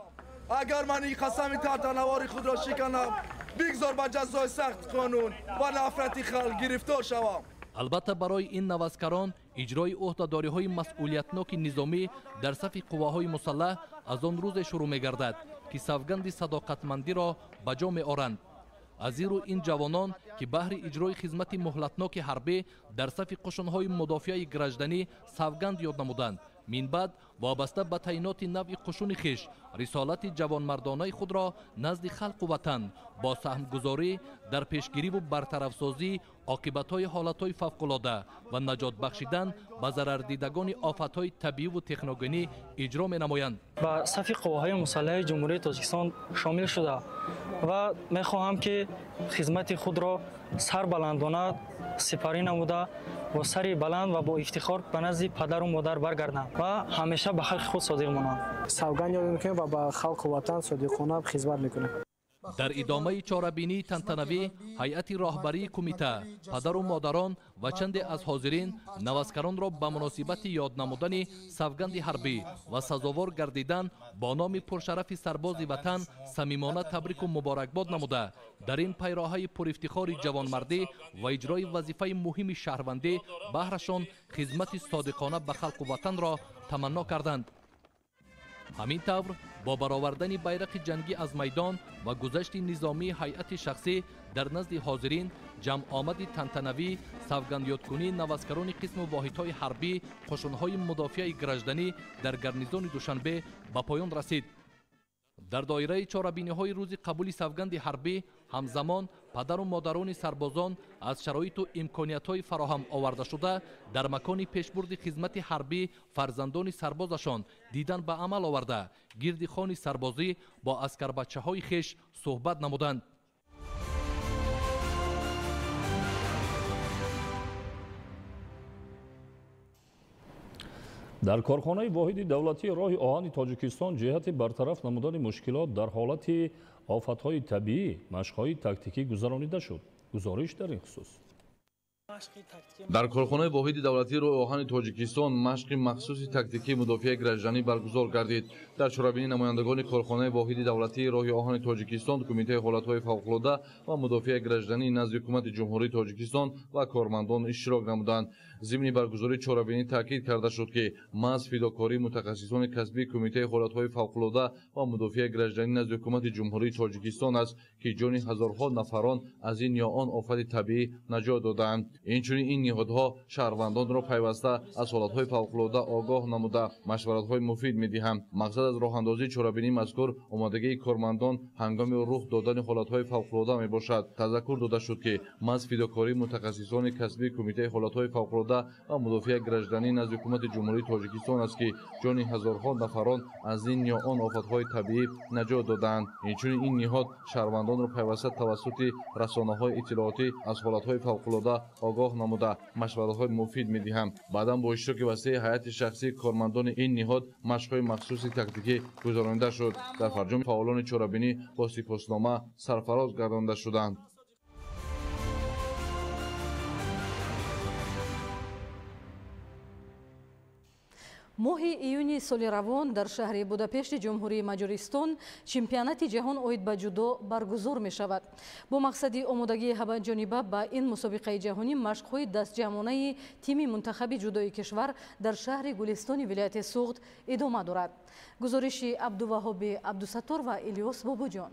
Агар ман ин қасами тантанавори худро шиканам, бигзор ба ҷазои сахт қонун ва нафрати халқ гирифтор шавам. Албатта, барои ин наваскарон иҷрои ӯҳдадориҳои масъулиятноки низомӣ дар сафи қувваҳои мусаллаҳ аз он рӯзе шурӯъ мегардад, ки савганди садоқатмандиро ба ҷо меоранд. Аз ин рӯ ин ҷавонон, ки баҳри иҷрои хизмати муҳлатноки ҳарбӣ дар сафи қушунҳои мудофиаи гражданӣ савганд ёд намуданд, минбаъд вобаста ба таъиноти навъи қушуни хеш рисолати ҷавонмардонаи худро назди халқу ватан бо саҳмгузорӣ дар пешгириву бартарафсозии оқибатҳои ҳолатҳои фавқулода ва наҷот бахшидан ба зарардидагони офатҳои табиӣ техногенӣ иҷро менамоянд. Ба сафи қувваҳои мусаллаҳи Ҷумҳурии Тоҷикистон шомил шуда ва мехоҳам, ки хизмати худро сарбаландона сипарӣ намуда, бо сари баланд ва бо ифтихор ба назди падару модар баргардам ва ҳамеша ба халқи худ содиқ монам. Савганд ёд мекунем ва ба халқу ватан содиқона хизмат мекунем. Дар идомаи чорабинии тантанавӣ ҳайати роҳбарии кумита, падару модарон ва чанде аз ҳозирин наваскаронро ба муносибати ёд намудани савганди ҳарбӣ ва сазовор гардидан бо номи пуршарафи сарбози ватан самимона табрику муборакбод намуда, дар ин пайроҳаи пурифтихори ҷавонмардӣ ва иҷрои вазифаи муҳими шаҳрвандӣ баҳрашон хизмати содиқона ба халқу ватанро таманно карданд. Ҳамин тавр бо баровардани байрақи ҷангӣ аз майдон ва гузашти низомии ҳайати шахсӣ дар назди ҳозирин ҷамъомади тантанавӣ савгандёдкунии наваскарони қисму воҳидҳои ҳарбӣ қушунҳои мудофиаи гражданӣ дар гарнизони Душанбе ба поён расид. Дар доираи чорабиниҳои рӯзи қабули савганди ҳарбӣ ҳамзамон падару модарони сарбозон аз шароиту имкониятҳои фароҳам овардашуда дар макони пешбурди хизмати ҳарбӣ фарзандони сарбозашон дидан ба амал оварда, гирди хони сарбозӣ бо аскарбачаҳои хеш суҳбат намуданд. Дар корхонаи воҳиди давлатии роҳи оҳани Тоҷикистон ҷиҳати бартараф намудани мушкилот дар ҳолати офатҳои табиӣ машқҳои тактикӣ гузаронида шуд. Гузориш дар ин хусус. Дар корхонаи воҳиди давлатии роҳи оҳани Тоҷикистон машқи махсуси тактикии мудофиаи гражданӣ баргузор гардид. Дар чорабинии намояндагони корхонаи воҳиди давлатии роҳи оҳани Тоҷикистон, Кумитаи ҳолатҳои фавқулода ва мудофиаи гражданӣ назди Ҳукумати Ҷумҳурии Тоҷикистон ва кормандон иштирок намуданд. Зимни баргузории чорабинӣ таъкид карда шуд, ки маҳз фидокории мутахассисони касбии Кумитаи ҳолатҳои фавқулода ва мудофиаи гражданӣ назди Ҳукумати Ҷумҳурии Тоҷикистон аст, ки ҷони ҳазорҳо нафарон аз ин ё он офати табиӣ наҷот додаанд. Инчунин ин ниҳодҳо шаҳрвандонро пайваста аз ҳолатҳои фавқулода огоҳ намуда, машваратҳои муфид медиҳанд. Мақсад аз роҳандозии чорабинии мазкур омодагии кормандон ҳангоми рух додани ҳолатҳои фавқулода мебошад. Тазаккур дода шуд, ки маҳз фидокории мутахассисони касбии Кумитаи ҳолатҳои фавқулода ва мудофиаи гражданӣ назди Ҳукумати Ҷумҳурии Тоҷикистон аст, ки ҷони ҳазорҳо нафарон аз ин ё он офатҳои табиӣ наҷот додаанд. Инчунин ин ниҳод шаҳрвандонро пайваста тавассути расонаҳои иттилоотӣ аз ҳолатҳои фавқулода огоҳ намуда, машваратҳои муфид медиҳанд. Баъдан бо иштироки васеи ҳайати шахсии кормандони ин ниҳод машқҳои махсуси тактикӣ гузаронида шуд. Дар фарҷоми фаъолони чорабинӣ бо сипоснома сарфароз гардонда шуданд. Моҳи июни соли равон дар шаҳри Будапешти Ҷумҳурии Маҷористон чемпионати ҷаҳон оид ба ҷудо баргузор мешавад. Бо мақсади омодагии ҳамаҷониба ба ин мусобиқаи ҷаҳонӣ машқҳои дастҷамъонаи тими мунтахаби ҷудои кишвар дар шаҳри Гулистони вилояти Суғд идома дорад. Гузориши Абдуваҳоби Абдусаттор ва Илёс Бобоҷон.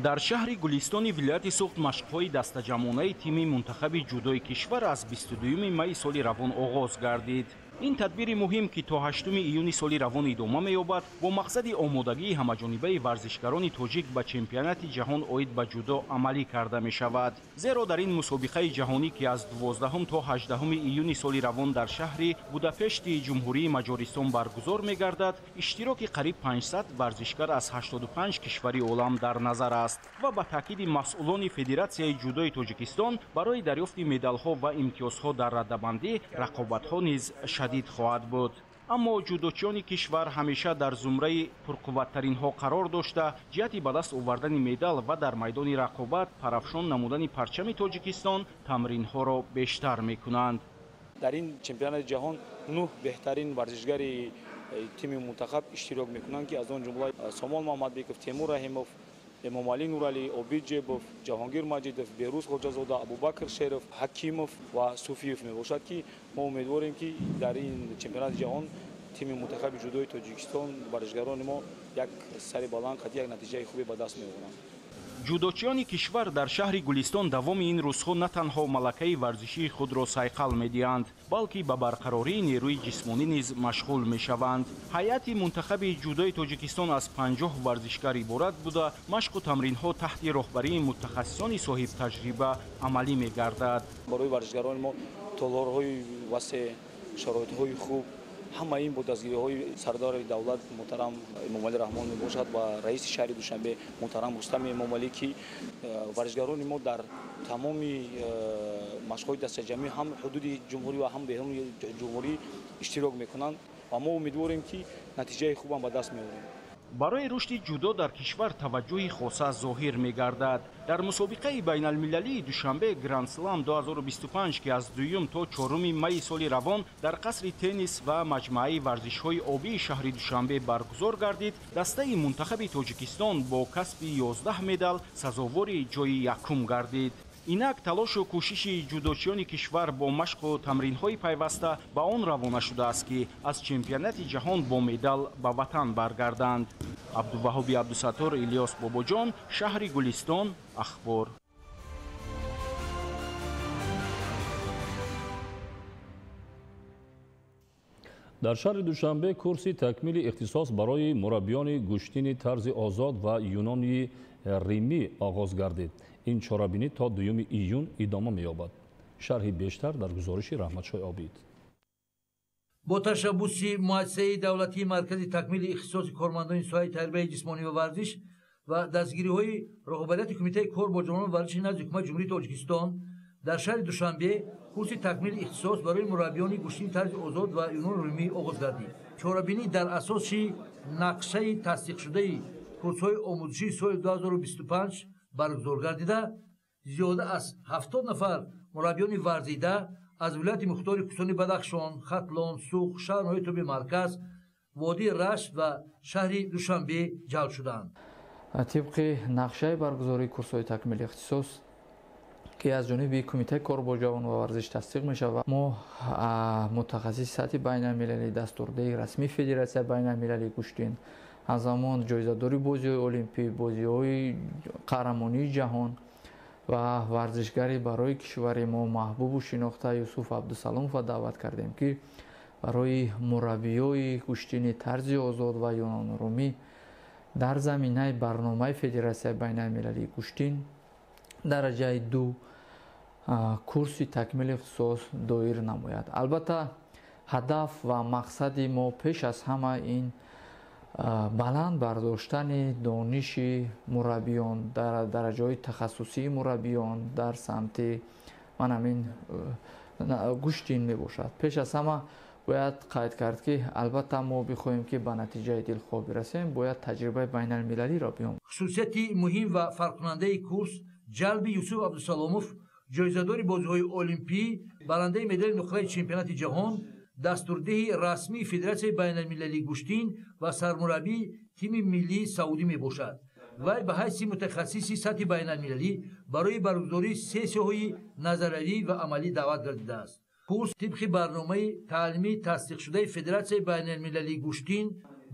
Дар шаҳри Гулистони вилояти Суғд машқҳои дастаҷамъонаи тими мунтахаби ҷудои кишвар аз 22 майи соли равон оғоз гардид. Ин тадбири муҳим, ки то 8 июни соли равон идома меёбад, бо мақсади омодагии ҳамаҷонибаи варзишгарони тоҷик ба чемпионати ҷаҳон оид ба ҷудо амалӣ карда мешавад. Зеро дар ин мусобиқаи ҷаҳонӣ, ки аз 12 то 18 июни соли равон дар шаҳри Будапешти Ҷумҳурии Маҷористон баргузор мегардад, иштироки қариб 500 варзишгар аз 85 кишвари олам дар назар аст ва ба таъкиди масъулони Федератсияи ҷудои Тоҷикистон барои дарёфти медалҳо ва имтиёзҳо дар раддабандӣ рақобатҳо низ шадид хоҳад буд. Аммо ҷудочиёни кишвар ҳамеша дар зумраи пурқувваттаринҳо қарор дошта, ҷиҳати ба даст овардани медал ва дар майдони рақобат парафшон намудани парчами Тоҷикистон тамринҳоро бештар мекунанд. Дар ин чемпионати ҷаҳон 9 беҳтарин варзишгари тими мунтахаб иштирок мекунанд, ки аз он ҷумла Сомон Муҳаммадбеков, Темур Раҳимов, Эмомалӣ Нуралӣ, Обид Ҷебов, Ҷаҳонгир Маҷидов, Берӯз Хоҷазода, Абубакр Шеров, Ҳакимов ва Суфиев мебошад, ки мо умедворем, ки дар ин чемпионати ҷаҳон тими мунтахаби ҷудои Тоҷикистон варзишгарони мо як сари баланд қатъи як натиҷаи хубе ба даст меоранд. Ҷудочиёни кишвар дар шаҳри Гулистон давоми ин рӯзҳо на танҳо малакаи варзишии худро сайқал медиҳанд, балки ба барқарории нерӯи ҷисмонӣ низ машғул мешаванд. Ҳайати мунтахаби ҷудои Тоҷикистон аз 50 варзишгар иборат буда, машқу тамринҳо таҳти роҳбарии мутахассисони соҳибтаҷриба амалӣ мегардад. Барои варзишгарони мо толорҳои васеъ, шароитҳои хуб, ҳама ин бо дастгириҳои сардори давлат муҳтарам Эмомалӣ Раҳмон мебошад ва раиси шаҳри Душанбе муҳтарам Рустами Эмомалӣ, ки варзишгарони мо дар тамоми машқҳои дастаҷамъӣ ҳам ҳудуди ҷумҳурӣ ва ҳам беруни ҷумҳурӣ иштирок мекунанд ва мо умедворем, ки натиҷаи хубам ба даст меорем. Барои рушди ҷудо дар кишвар таваҷҷӯҳи хоса зоҳир мегардад. Дар мусобиқаи байналмилалии Душанбе Гранд-слам 2025, ки аз 2 то 4 майи соли равон дар қасри теннис ва маҷмӯаи варзишҳои обии шаҳри Душанбе баргузор гардид, дастаи мунтахаби Тоҷикистон бо касби 11 медал сазовори ҷои якум гардид. Инак талошу кӯшиши ҷудочиёни кишвар бо машқу тамринҳои пайваста ба он равона шудааст, ки аз чемпионати ҷаҳон бо медал ба ватан баргарданд. Абдуваҳоби Абдусаттор, Илёс Бобоҷон, шаҳри Гулистон, Ахбор. Дар шаҳри Душанбе курси такмили ихтисос барои мураббиёни гӯштини тарзи озод ва юнони римӣ оғоз гардид. Ин чорабинӣ то 2 июн идома меёбад. Шарҳи бештар дар гузориши Раҳматшоҳ Обид. Бо ташаббуси муассисаи давлатии маркази такмили ихтисоси кормандони соҳаи тарбияи ҷисмонӣ ва варзиш ва дастгириҳои роҳбарияти Кумитаи кор бо ҷавонон ва варзиши назди Ҳукумати Ҷумҳурии Тоҷикистон дар шаҳри Душанбе курси такмили ихтисос барои мураббиёни гӯштини тарзи озод ва юнони римӣ оғоз гардид. Чорабинӣ дар асоси нақшаи тасдиқшудаи курсҳои омӯзишии соли 2025 баргузор гардида, зиёда аз 70 нафар мураббиёни варзида аз вилояти мухтори кӯҳистони Бадахшон, Хатлон, Суғд, шаҳрҳои тобеи марказ, водии Рашт ва шаҳри Душанбе ҷалб шуданд. Тибқи нақшаи баргузории курсҳои такмили ихтисос, ки аз ҷониби Кумитаи кор бо ҷавон ва варзиш тасдиқ мешавад, мо мутахассиси сатҳи байналмилалӣ, дастурдеҳи расмии Федератсияи байналмилалии гӯштин, ҳамзамон ҷоизадори бозиҳои олимпӣ, бозиҳои қаҳрамонии ҷаҳон ва варзишгари барои кишвари мо маҳбубу шинохта Юсуф Абдусаломовро даъват кардем, ки барои мураббиёи гӯштини тарзи озод ва юнонрумӣ дар заминаи барномаи Федератсияи байналмилалии гӯштин дараҷаи 2 курси такмили ихтисос доир намояд. Албатта, ҳадаф ва мақсади мо пеш аз ҳама ин баланд бардоштани дониши мураббиён дар дараҷаҳои тахассусии мураббиён дар самти ман ҳамин гӯштин мебошад. Пеш аз ҳама бояд қайд кард, ки албатта мо бихоҳем, ки ба натиҷаи дилхоҳ бирасем, бояд таҷрибаи байналмилалиро биём. Хусусияти муҳим ва фарқкунандаи курс ҷалби Юсуф Абдусаломов, ҷоизадори бозиҳои олимпӣ, барандаи медали нуқраи чемпионати ҷаҳон, дастурдеҳи расмии Федератсияи байналмилалии гӯштин ва сармураббии тими миллии Саудӣ мебошад. Вай ба ҳайси мутахассиси сатҳи байналмилалӣ барои баргузории сессияҳои назариявӣ ва амалӣ даъват гардидааст. Курс тибқи барномаи таълимии тасдиқшудаи Федератсияи байналмилалии гӯштин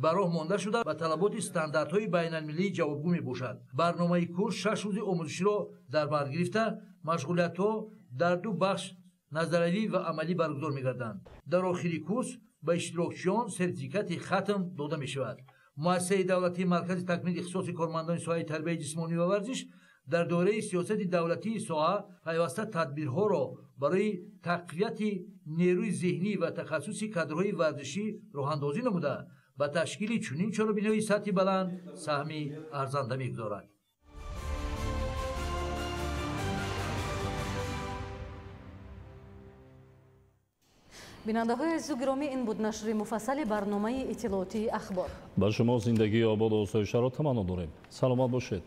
ба роҳ монда шуда, ба талаботи стандартҳои байналмилалӣ ҷавобгӯ мебошад. Барномаи курс 6 рӯзи омӯзиширо дар бар гирифта, машғулиятҳо дар ду бахш назариявӣ ва амалӣ баргузор мегарданд. Дар охири курс ба иштирокчиён сертификати хатм дода мешавад. Муассисаи давлатии маркази такмили ихтисоси кормандони соҳаи тарбияи ҷисмонӣ ва варзиш дар доираи сиёсати давлатии соҳа пайваста тадбирҳоро барои тақвияти нерӯи зеҳнӣ ва тахассуси кадрҳои варзишӣ роҳандозӣ намуда, ба ташкили чунин чорабиниҳои сатҳи баланд саҳми арзанда мегузорад. Бинандаҳои азизу гиромӣ, ин буд нашри муфассали барномаи иттилоотии Ахбор. Ба шумо зиндагии ободу осоишаро таманно дорем. Саломат бошед.